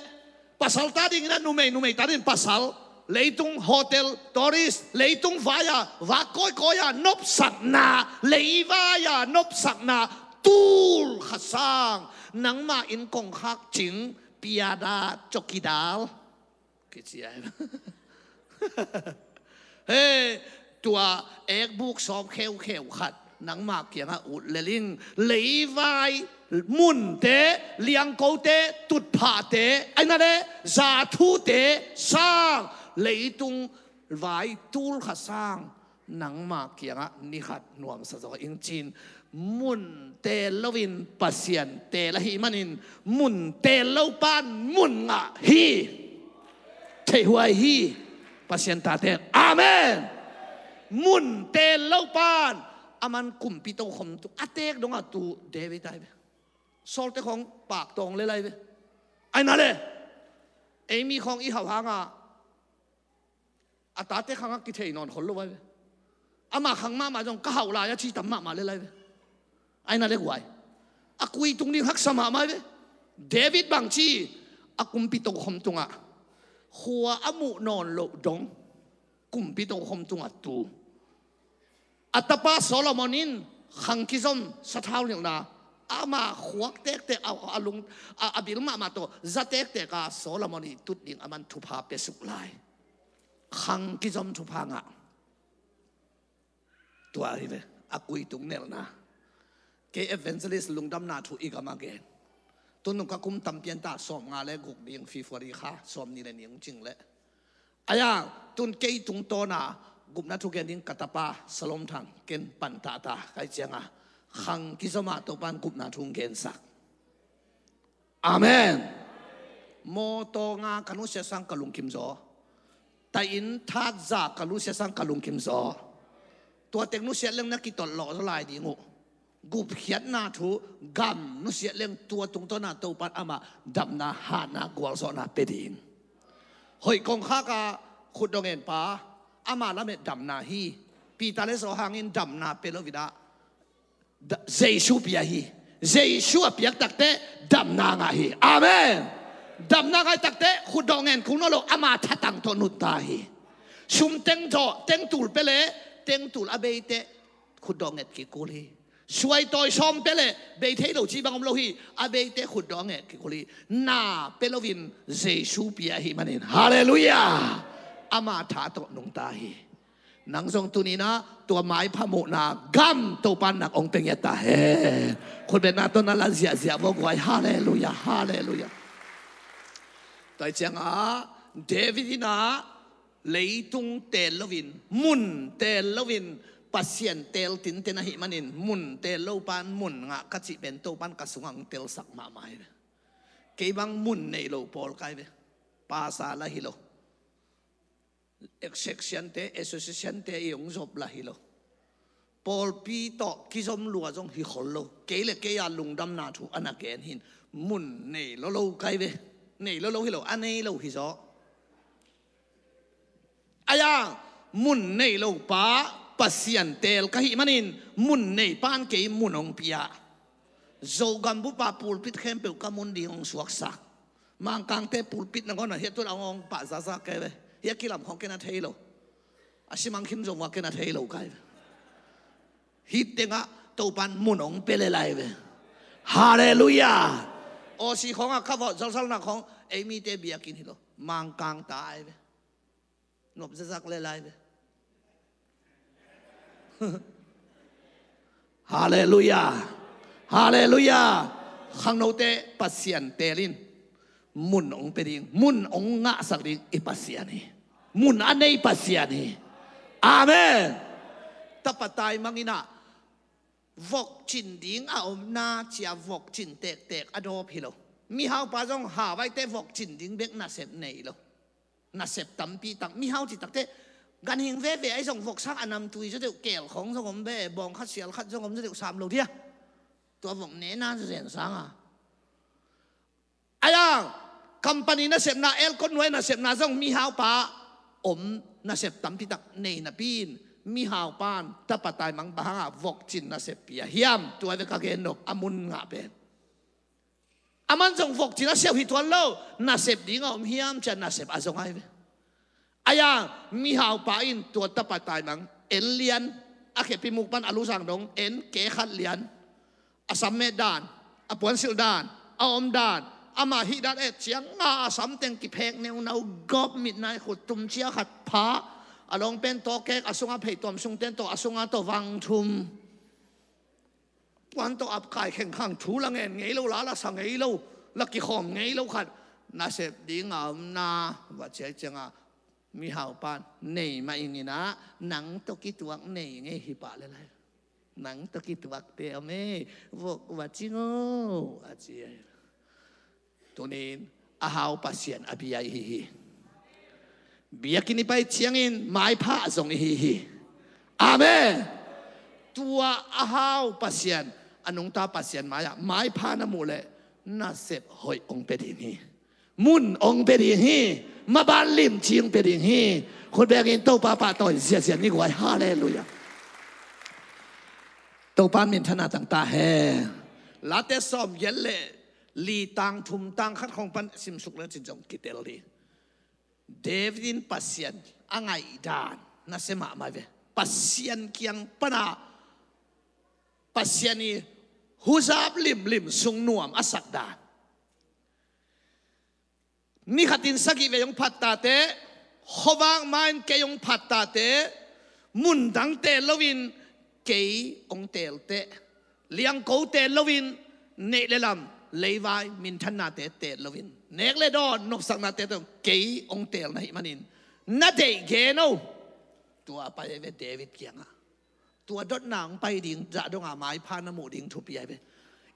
Pasal ta dingin a numei, numei ta dingin pasal, leitung hotel, tourist, leitung vai-a, vak kawikawi-a nopsakna, lei vai-a nopsakna tul khat sang, nangmah in kongkhak cing, piada cokidal kici ai. He, tua ekbuk sawm kheukheu khat nangmah kiangah ut lel ing. Leivai munte, liangkote, tutphahte, aina le zathute sang, leitung vai tul khat sang nangmah kiangah ni khat nuamsa zaw ing cin. Mun teel loin Pasian teel ahih manin, mun teel lo pan mun ngah hi. Theihhuai hi. Pasian tate, amen. Mun teel lo pan a man kumpi tokhom tu a teek dongah tu David ai ve. Sawlte khawng paktawng le lai ve. Aina le ei mi khawng i hauh hangah a tate khangah kithei nawn khol lo ai ve. Ama khang mahmah zong ka hauh lai a ci tam mahmah le lai ve. Aina le guai a kui tung ding haksa mahmah ai ve. David bang ci a kumpi tokhom tungah khua a muh nawn loh dong kumpi tokhom tungah tu a tapa Solomon in khang kizom sathau nilhna ama khuak tektek a, a lung a, a bil mahmah tawh za tektek a Solomon i tut ding a man thupha pia suk lai. Khang kizom thupha ngah. Tua hi ve a kuitung nelna. Kei evangelist lungdamna thu i gam a gen. Tunung ka kum tampian ta sawm nga le guk ding February kha sawm ni le ni hong cing le. Aya tun kei tungtawna gupna thu gen ding ka tapa Salom Thang ken pantahta kai cianga khang kizoma Topan gupna thu hong gensak. Amen. Mawtaw nga ka nusia sang ka lungkim zaw. Tain thatza ka nusia sang ka lungkim zaw. Tua tek nusiat leng na kitolh lawh zaw lai ding uh. Gupkhiatna thu gam nusiat leng tua tungtawna Topan amah damna hatna gualzawhna pia ding. Hoih kongkhaka khutdong en pa ama lamet damna hi. Peter le Johan in damna pia lo vidah Jesu pia hi. Jesu a piak takte damna ngah hi. Amen. Damna ngai takte khutdawh ngen kung naw lo ama thatang tawh nutta hi. Sum teng dawh teng tul pia le teng tul a beite khutdawh nget kikul hi. Suaitawi sawm pia le bei thei lo ci bang om lo hi. A beite khutdawh nget kikul hi. Na pia loin Jesu pia hi manin halleluiah. Ama tha tawh nungta hi. Nang zong tuni-in ah tua maipha muhna gam Topa'n nak hong pia ngiat ta hen. Khutbetna tawh na la ziahziah vua guai. Halleluiah, halleluiah. Tua hi ciangah David in ah leitung teel loin, mun teel loin, Pasian teel tinten ahih manin mun teel lo pa'n mun ngah ka cih pen Topa'n ka sungah hong telsak mahmah hi ve. Kei bang mun nei lo pawl ka hi ve. Pastor la hi lo. Section-te, association-te i hong zop la hi lo. Pawlpi tawh kizom lua zong hi khol lo. Kei le kei a lungdamna thu a na gen hi in, mun nei lo lo ka hi ve. Nei lo lo hi lo, a nei lo hi zaw. Ahi zongin mun nei lo pa Pasian teel ka hih manin mun nei pa'n kei mun hong pia. Zogam bup a pulpit khempeuh ka mun ding hong suaksak. Mangkangte pulpit nangawn ah hiah tu-in hong pah zaza ka hi ve. Hiah kilam khawng ken a thei lo. A simang khin zong vua ken a thei lo ka hi ve. Hih tengah Topa'n mun hong pia lel lai ve. Halleluiah. Aw, si khawngah ka vawh zalzalna khawng ei mite biakinn hi lo. Mangkang ta ahi ve. Nop zazak lel lai ve. Halleluiah. Halleluiah. Khangnote Pasian teel in. Mun hong pia ding, mun hong ngahsak ding i Pasian hi. Mun a nei Pasian hi. Amen. Tapa taimang in ah vokcin ding a omna ci-a vokcin tektek a dawp hi lo. Mihaupa zong hau aite vokcin ding bek nasep nei lo. Nasep tampi tak, mihau cih takteh ganhing veve ahi zong vok sang a namtui zaw deuh, keel khawng zong om ve, bawng khat sial khat zong om zaw deuh, sam lo dia. Tua vok nena zen sanga. Ahi zongin company nasepna, aircon nuai nasepna zong mihaupa om nasep tampi tak nei napi-in, mihaupa'n tapa taimang bang hangah vokcin nasep pia hiam? Tua ve ka gen nop, a mun ngah pen. Aman zong vokcin a siau hi tuan lo, nasep ding a om hiam ci-a nasep a zong ahi ve. Ahi zongin mihaupa in tua tapa taimang en lian, a khepi muk pan a lusang dong en, ke khat lian, a sam met dan, a puansilh dan, a om dan, amah hih dan et ciangah a sam teng kiphek neunau, gawp mit nai khut tum cia khat pha, a lawng pen tawkek, a sungah phei tuam sungten tawh, a sungah tawh vang thum. Puan tawh ap kai khengkhang, thu la ngen ngei lo, la la sa ngei lo, la kikhawm ngei lo khat. Nasep ding a omna va ciai ciangah mihaupa'n nei mah ing in ah, nang tawh kituak nei ngei hi pah lel lai. Nang tawh kituakte om e, vok va cing o, a ci ahi. Tuni-in a hau Pasian a bia ihi hi. Biakinn i pai ciangin maipha zong ihi hi. Amen. Tua a hau Pasian, a nungta Pasian mai-ah maipha na muh leh nasep hoih hong pia ding hi. Mun hong pia ding hi. Maban limci hong pia ding hi. Khut bengin Topa pahtawi ziahziah ni guai. Halleluiah. Topa minthanna tang ta hen. Late sawmgiat le li, tang thum, tang khat khawng pan simsuk le cin zong kitel ding. David in Pasian a ngaihdan nasia mahmah ve. Pasian kiang pana Pasian i huzap limlim sung nuam a sak dan. Ni khatin sagih vei hong phat tateh, khuavak ma-in kei hong phat tateh, mundang teel loin kei hong teelteh, liangko teel loin, neih le lam, leivai, minthannate teel loin, nek le dawn, nopsaknate teel, kei hong teel na hih manin na deih gen o. Tua a pai ahi ve David kiangah. Tua dotna hong pai ding zah donga maipha na muh ding thupi ahi ve.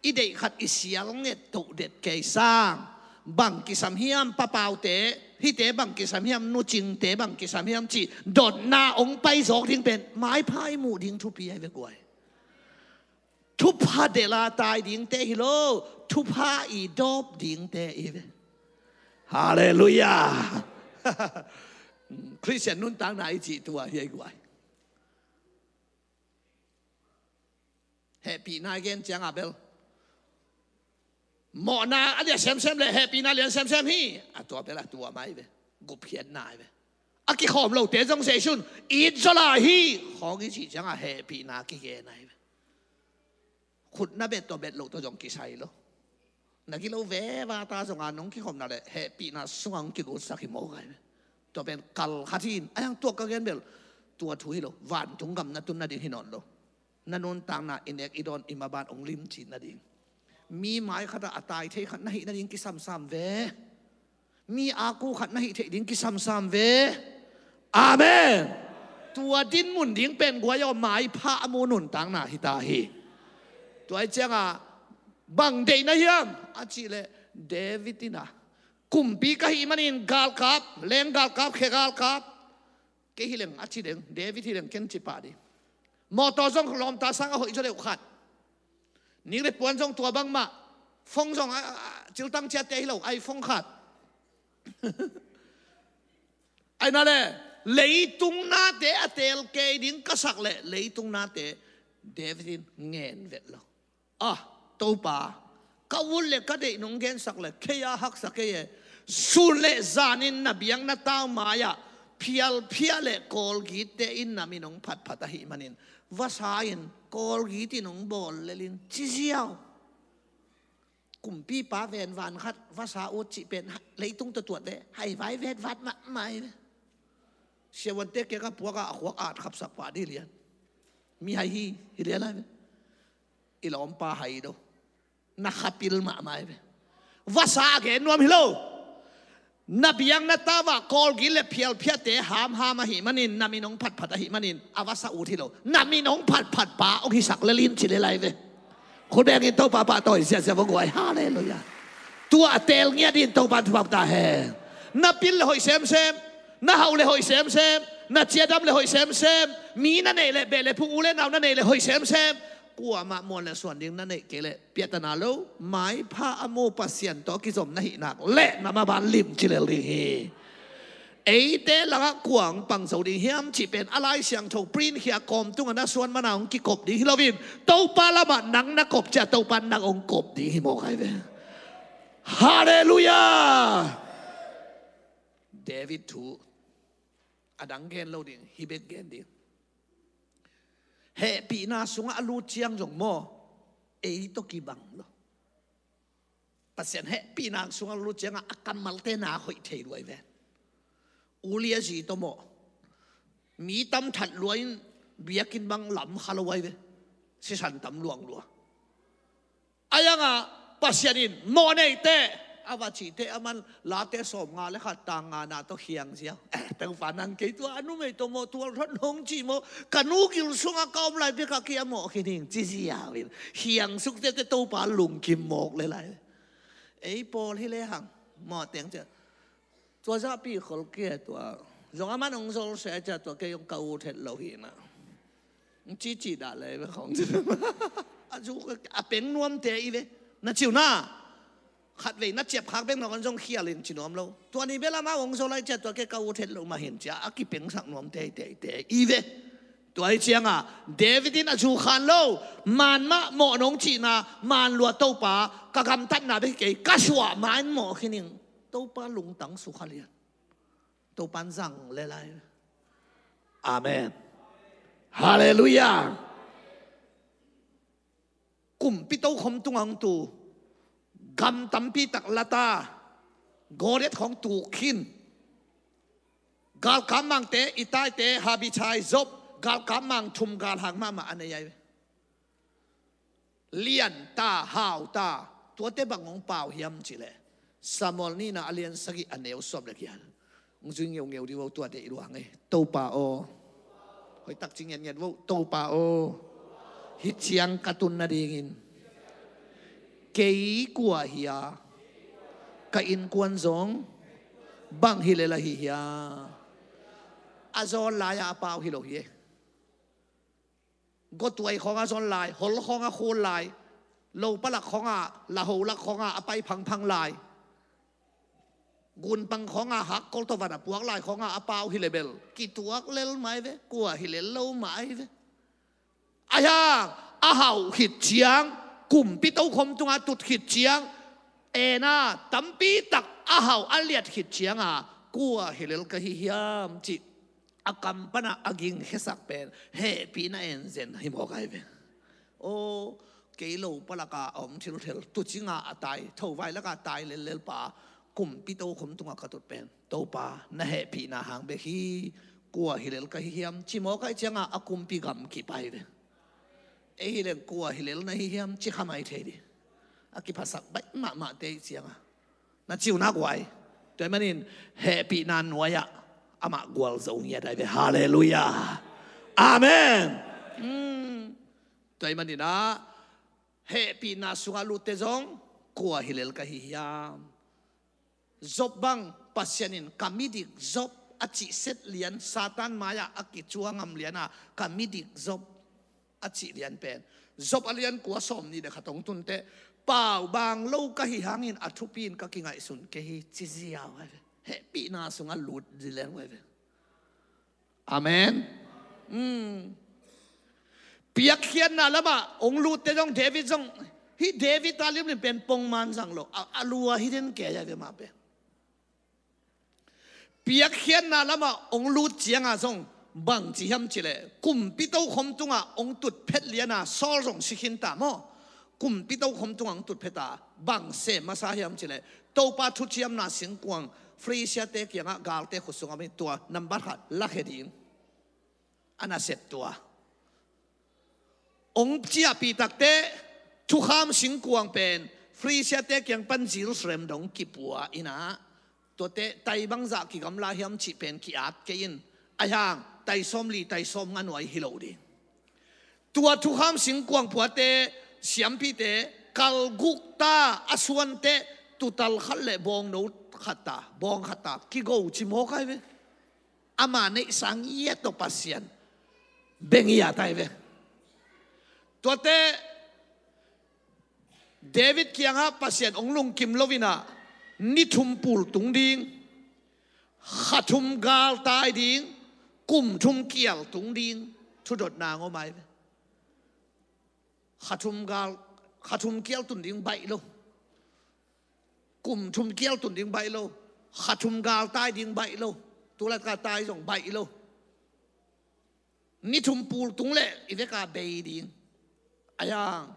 I deih khat i sial nget toh det kei sang, bang kisam hiam papaute, hihte bang kisam hiam, nucingte bang kisam hiam cih dotna hong pai zawk ding pen maipha i muh ding thupi ahi ve guai. Thupha delh a tai dingte hi lo, thupha i dawp dingte i ve. Halleluiah. Khristian nuntakna i cih tua hi ahi guai. Hehpihna i gen ciangah bel mawhna a lian semsem le hehpihna lian semsem hi. A tua bel a tua mai ve. Gupkhiatna ahi ve. A kikhawm lote zong Zeisu in it zaw lai hi. Khawng i cih ciangah hehpihna kigen ahi ve. Khut na bet tawh bet loh tawh zong kisai lo. Na gilo veva ta zonga nong kikhopna le hehpihna sungah hong kigutsak hi mawk ahi ve. Tua pen kal khat hi in, ahi hang tua ka gen bel Tua thu hi lo, vantung gam na tun nading hi nawn lo. Na nuntakna i nek i dawn i maban hong limci nading. Mi mai khatah a tai thei khat na hih nading kisamsam ve. Mi a ku khat na hih theih ding kisamsam ve. Amen. Tua dinmun ding pen guai aw, maipha a mu nuntakna hi ta hi. Tua hi ciangah bang deihna hiam a cihleh, David in a, kumpi ka hih manin galkap, leng galkap, khe galkap, kei hi leng a ci deng, David hi leng ken ci pah ding. Mawtaw zong lawmta sang a hoih zaw deuh khat. Nik le puan zong tua bangmah. Phone zong a, a, a, ciltang ciatte hi lo, iPhone khat. Aina le, leitung nate a teel kei ding ka sak leh, leitung nate David in ngen vet lo. Ah, Topa, ka ut le ka deih nong gensak le, kei a haksa kei e. Sun le zanin na biakna tau mai-ah phialphia le kawlgitte in na min hong phatphat ahih manin, vasa in kawlgit in hong bawl lelin ci ziau. Kumpipa venvan khat vasa ut cih pen leitung tawh tuat ve, haivai vetvat mahmah hi ve. Siavuante kiangah puakah a khuak at khapsak pah dih lian. Mihai hi, hi lian lai ve. I lawmpa hai do. Na khapil mahmah hi ve. Vasa a gen nuam hi lo. Na biakna tau-ah kawlgit le phialphiate hamham ahih manin, na min hong phatphat ahih manin, a vasa ut hi lo. Na min hong phatphat pa hong hisak lelin ci lelai ve. Khut bengin Topa pahtawi ziahziah vong guai. Halleluiah. Tua a teel ngiat in Topa thupha ta hen. Na pil le hoih semsem. Na hauh le hoih semsem. Na ciadam le hoih semsem. Mi na neih le beh le phung, u le nau na neih le hoih semsem. Kuamah muan le suan ding na neih kei leh piahtana lo, maipha a mu Pasian tawh kizom na hih nak leh na maban limci lel ding hi. Eite langah kua hong pang zo ding hiam cih pen a Lai Siangtho print khia kawm tungah na suan mana hong kikop ding hi loin, Topa lamah nang na kop ciah Topa nang hong kop ding hi mawk ai ve. Halleluiah. David thu a dang gen lo ding, hih bek gen ding. Hehpihna sungah a lut ciang zong maw, ei tawh kibang lo. Pasian hehpihna sungah a lut ciangah a kammalte na hoih thei luai ve. Ulia zi tawh maw, mi tam that lua in biakinn bang lam kha lo ai ve. Sisan tam luang lua. A yangah Pasian in mawh neite a va cihte a man Late sawmnga le khat tang ngana tawh khiang ziau. Eh, Topa nang kei tua a numei tawh mawh tual thot nong cih mawh, ka nu gil sungah ka om lai bekah kei a mawh khin hing ci ziau in khiang suk tete Topa lungkim mawk le lai. Ei pawl hi le hang mawh teng ciah. Tua zahpi khol kei tua zong a man hong zol se a ciah tua kei hong ka ut het lo hi na. Cici dah lei ve khong ci. A zu a peng nuamte i ve. Na ciu na. Khat vei na ciap khak beng na kon zong khial in ci nuam lo. Tua ni bela ma hong zol lai ciah tua kei ka ut het lo mah hin ciah a kipengsak nuam teiteite i ve. Tua hi ciangah David in a zu khan lo. Man mah mawh nong cihna man lua Topa ka gamtatna bek kei ka suah ma in mawh khin ing. Topa lungtang sukha lian. Topan zang le lai. Amen. Halleluiah. Kumpi tokhom tungah hong tu gam tampi tak lata Goliath khong tuk khin. Galkap mangte, Ittaite, Abishai, Joab, galkap mang thum galhang mahmah a nei ai ve. Lian ta, hau ta, tuate bang hong pau hiam cih leh Samuel nihna a lian sagih a neu sawm le giat. Hong zui ngeungeu dih vo tua deih luang ei. Topa aw. Hoih tak ci ngiatngiat vo. Topa aw. Hih ciang ka tun nadingin kei kua hi a, ka innkuan zong bang hi lel ahi hiam? A zawn lai-a a pau hi lo hi ei. Gotuai khawng a zon lai, hol khawng a khul lai, lo palak khawng a, la ho lak khawng a, a pai phangphang lai, gunpang khawng a, hakkol tawh van a puak lai khawng a, a pau hi le bel kituak lel mai ve, kua hi lel lo mai ve. Ahi hang a hauh khit ciang, kumpi tokhom tunga tut khit ciang, ena tampi tak a hauh a liat khit cianga kua hi lel ka hi hiam cih a kam pana a gingkhiasak pen hehpihna enzen hi mawk ai ve. Aw, kei lo palaka a om thilthel tucinga a tai, thovai laka tai lellel pa, kumpi tokhom tunga ka tut pen Topa na hehpihna hang bek hi. Kua hilel ka hi hiam? Ci mawk ahih ciangah a kumpi gam kipai ve. Ei hileng kua hilel na hi hiam? Ci kha mai thei dih. A kiphasak baih mahmahte ahih ciangah na ciu nak uai. Tua ahih manin hehpihna nuai-ah amah gualzo ngiat ai ve. Halleluiah. Amen. Tua ahih manin ah hehpihna sungah lutte zong kua hilel ka hi hiam? Job bang Pasian in ka midik Job a cihset lian, Satan mai-ah a kicuang ngam lian a ka midik Job a cih lian pen, Job a lian kua sawm nih le khat hong tun teh, pau bang lo ka hi hangin a thupi in ka kingaihsun kei hi ci ziau ai ve. Hehpihna sungah lut zi leng ai ve. Amen. Piakkhiatna lamah hong lutte zong David zong, hih David a limlim pen pongman zang lo a, a lua hi den kei ai ve mah pen. Piakkhiatna lamah hong lut ciangah zong bang ci hiam cileh, kumpi tokhom tungah hong tutphet liana Saul zong si khin ta maw? Kumpi tokhom tungah hong tutphet a bang sem masa hiam cileh, Topa thuciamna singkuang Filistiate kiangah galte khut sungah mi tua nambat khat lakhia ding a nasep tua hong ciahpih takteh, thukham singkuang pen Filistiate kiang pan Jerusalem dong kipua inah, tuate tai bangzah kigamla hiam cih pen ki-at kei in, ahi hang tai sawmli tai sawmnga nuai hi lo ding. Tua thukham singkuang puate, siampite kal guk ta a suanteh, tutal khat le bawngno khat ta, bawng khat ta kigo ci mawk ai ve. Ama neihsa ngiat tawh Pasian bia ngiat ai ve. Tuate David kiangah Pasian hong lungkim lo inah ni thum pul tung ding, kha thum galtai ding, kum thum kial tung ding thudotna hong om ai ve. Kha thum gal, kha thum kial tun ding baih lo. Kum thum kial tun ding baih lo. Kha thum galtai ding baih lo. Tulatka tai zong baih lo. Ni thum pul tung leh i veka bei ding. Ahi hang,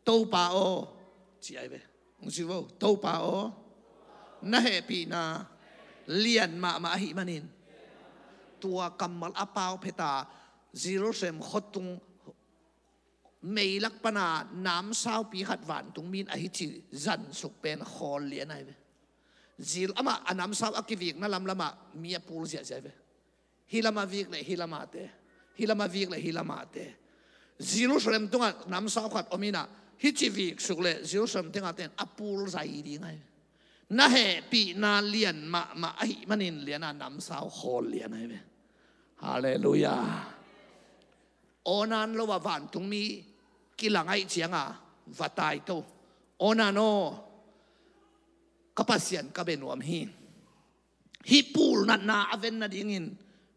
Topa aw, ci ai ve. Hong ci vo, Topa aw, na hehpihna lian mahmah ahih manin, tua kammal a pau pheta Jerusalem khuatung meilak pana namsaupi khat vantungmi in ahi ci zansuk pen khawl lian ai ve. Zil amah a namsau a kivikna lamlamah mi a pul ziahziah ai ve. Hi lama vik le hi lamate, hi lama vik le hi lamate. Jerusalem tungah namsau khat om inah, hih ci viksuk le Jerusalem tengah ten a pul zai ding ai ve. Na hehpihna lian mahmah ahih manin liana namsau khawl lian ai ve. Halleluiah. Awnan lo a vantungmi kilang ahih cianga va taito. Awnan aw, ka Pasian ka bia nuam hi. Hih pulnatna a ven nadingin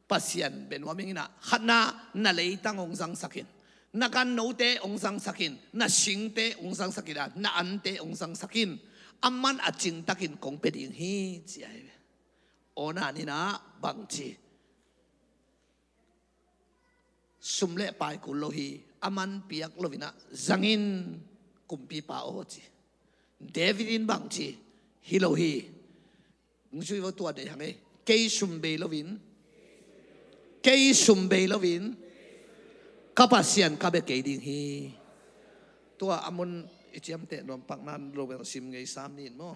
Pasian bia nuam ing inah, khatna na leitang hong zangsak in, na gannote hong zangsak in, na singte hong zangsak in, na ante hong zangsak in, aman a cingtakin kong pia ding hi ci ai ve. Awnan inah bangci sum le pai kul lo hi, aman piak lo inah zangin kumpipa aw ci. David in bangci hi lo hi. Hong ci vo tua dei hang ei. Kei sum bei loin, kei sum bei loin ka Pasian ka bia kei ding hi. Tua a mun i ciamteh nuam paknan lo bel sim ngei sam nin maw?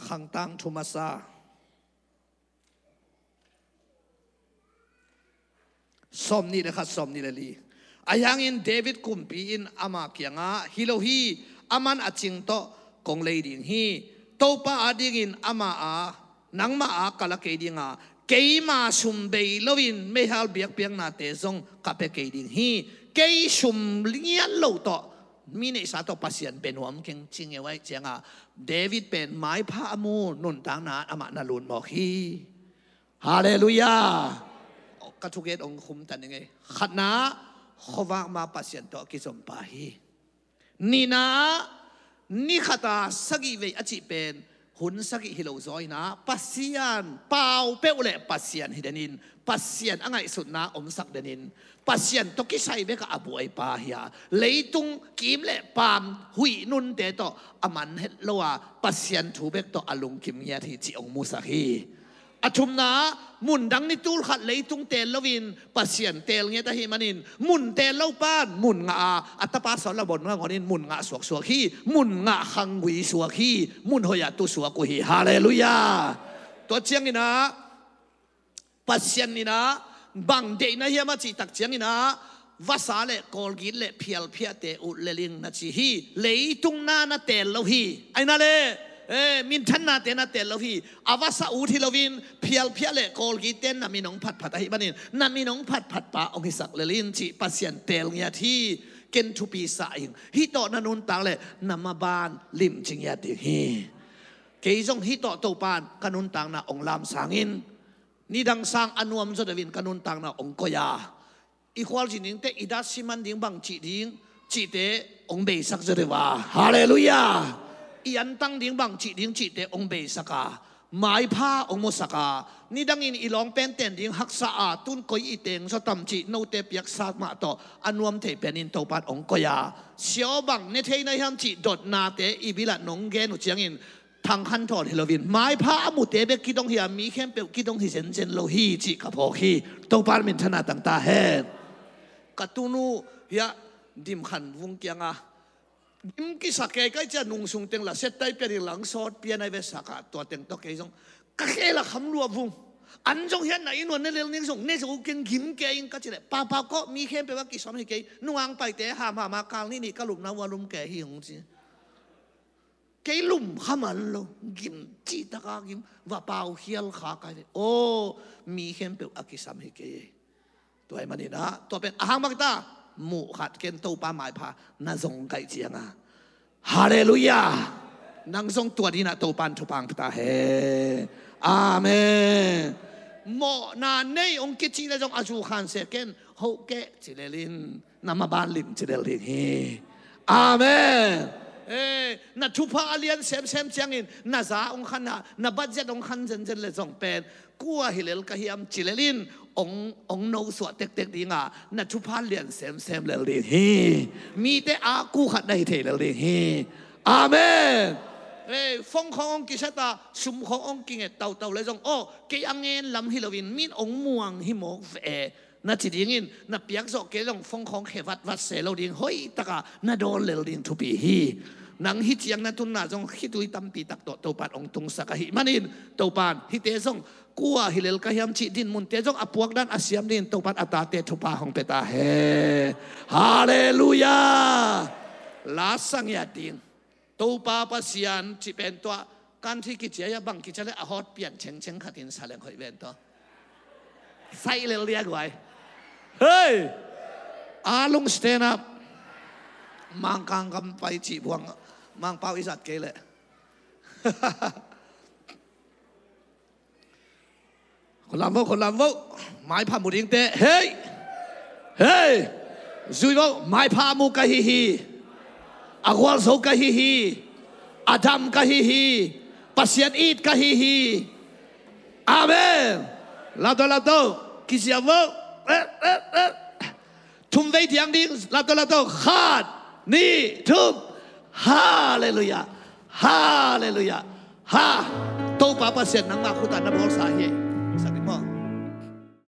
Khangtang thu masa sawm nih le khat, sawm nih le li. Ahi hangin David kumpi in ama kiangah, hi lo hi, aman a cing tawh kong lei ding hi. Topa adingin ama a, nangma a ka la kei dinga, keima sum bei loin meihal biakpiaknate zong ka pia kei ding hi. Kei sum ngiat lo tawh, mi neihsa tawh Pasian bia nuam keng ci ngeu ahih cianga, David pen maipha a mu, nuntakna amah na lut mawk hi. Halleluiah. Ka thugen hong khumta ning ei. Khatna, khuavak ma Pasian tawh a kizompa hi. Nihna, ni khata sagih vei a cih pen Hun sagih hi lo zaw in ah, Pasian pau peuh le Pasian hi den in, Pasian a ngaihsutna omsak den in, Pasian tawh kisai bek ah a buaipa hi a, leitung kim le paam huih nunte tawh a man het lo a, Pasian thu bek tawh a lungkim ngiat hi cih hong musak hi. A thumna, mun dang ni tul khat leitung teel loin Pasian teel ngiat ahih manin, mun teel lo pan mun ngah a, a tapa sawt la bon ngah ngawnin mun ngah suaksuak hi, mun ngah khanggui suak hi, mun hoih ah tu suak uh hi. Halleluiah. Tua ciangin ah, Pasian in ah bang deihna hiam a cih tak ciangin ah, vasa le kawlgit le phialphiahte ut lel ing na ci hi. Leitung na na teel lo hi. Aina le, eh, minthannate na teel lo hi. A vasa ut hi loin phialphiah le kawlgitte na min hong phatphat ahih manin, na min hong phatphat pa hong hisak lel in cih Pasian teel ngiat hi. Ken thupi sa ing. Hih tawh na nuntak le na maban limci ngiat ding hi. Kei zong hih tawh Topan ka nuntakna hong lamsang in, nidang sang a nuam zaw deuhin ka nuntakna hong koih a, i khualzin dingte i dat siman ding bang cih ding cihte hong beisak zaw deuh a. Halleluiah. I antang ding bang cih ding cihte hong beisak a, maipha hong musak a, nidangin i lawngpen ten ding haksa a, tun koi i teng zaw tam cih note piaksa mah tawh a nuam thei penin Topan hong koih a, siaw bang ne thei na hiam cih dotnate i bil ah nong gen uh ciangin, Thang Khan Thawn hi loin, maipha a mute bek kidong hi a, mi khempeuh kidong hi zenzen lo hi cih ka phawk hi. Topan minthanna tang ta hen. Ka tunu hiah Dim Khan Vung kiangah, gim kisa kei kai cia nung sung teng la set tai pian hi lang sawt pian ai ve sak a, tua teng tawh kei zong ka khel a kham lua vung. An zong hiah na inn uah ne lel ning zong ne zo keng gim kei ing ka ci leh, papa kawh mi khempeuh a kisam hi kei, nungang paite hamham a kal nih nih ka lumna uah lum kei hi hong ci. Kei lum kha man lo, gim cih taka gim, va pau khial kha kai ve. Aw, mi khempeuh a kisam hi kei. Tua ahih manin ah, tua pen a hang bang ta, muh khat ken Topa maipha na zong kaih ciangah. Halleluiah. Nang zong tua dinah Topan thupha hong pia ta hen. Amen. Mawhna nei hong kicih le zong a zu khan se ken, hoh keh ci lel in, na maban limci lel ding hi. Amen. Eh, na thupha a lian semsem ciangin na za hong khan a, na budget hong khan zenzen le zong pen, kua hi lel ka hiam ci lel in, hong, hong nosuah tektek ding a, na thupha lian semsem lel ding hi. Mite a kukhat na hi thei lel ding hi. Amen. Eh, phone khawng hong kiset a, sum khawng hong kinget tautau le zong, aw, kei a ngen lam hi loin, min hong muang hi mawk ve, na ci dingin, na piak zawh kei zong phone khawng khe vatvat se lo ding, hoih taka na dawn lel ding thupi hi. Nang hih ciang na tunna zong khitui tampi tak tawh Topan hong tungsak ahih manin, Topan hihte zong kua hi lel ka hiam cih dinmunte zong a puakdan a siam dingin Topan a tate thupha hong pia ta hen. Halleluiah. La sa ngiat ding. Topa Pasian cih pen tua, kan thi kicia ia bang kicia le a hawt pian cengceng khatin sa leng hoih ven tua. Sai lel dia guai. Hei! A lung stand up. Mangkang kam pai cih buang. Mangpau i zat kei leh. Khut lam vo, khut lam vo. Maipha mu dingte. Hei! Hei! Zui vo, maipha mu ka hi hi. A gualzo ka hi hi. A dam ka hi hi. Pasian it ka hi hi. Amen. Lapto, lapto. Kisiam vo. Eh, eh, eh. Thum vei diang ding, lapto, lapto. Khat, nih, thum. Halleluiah. Halleluiah. Ha. Topa Pasian nangmah khut ah na bawlsa hi.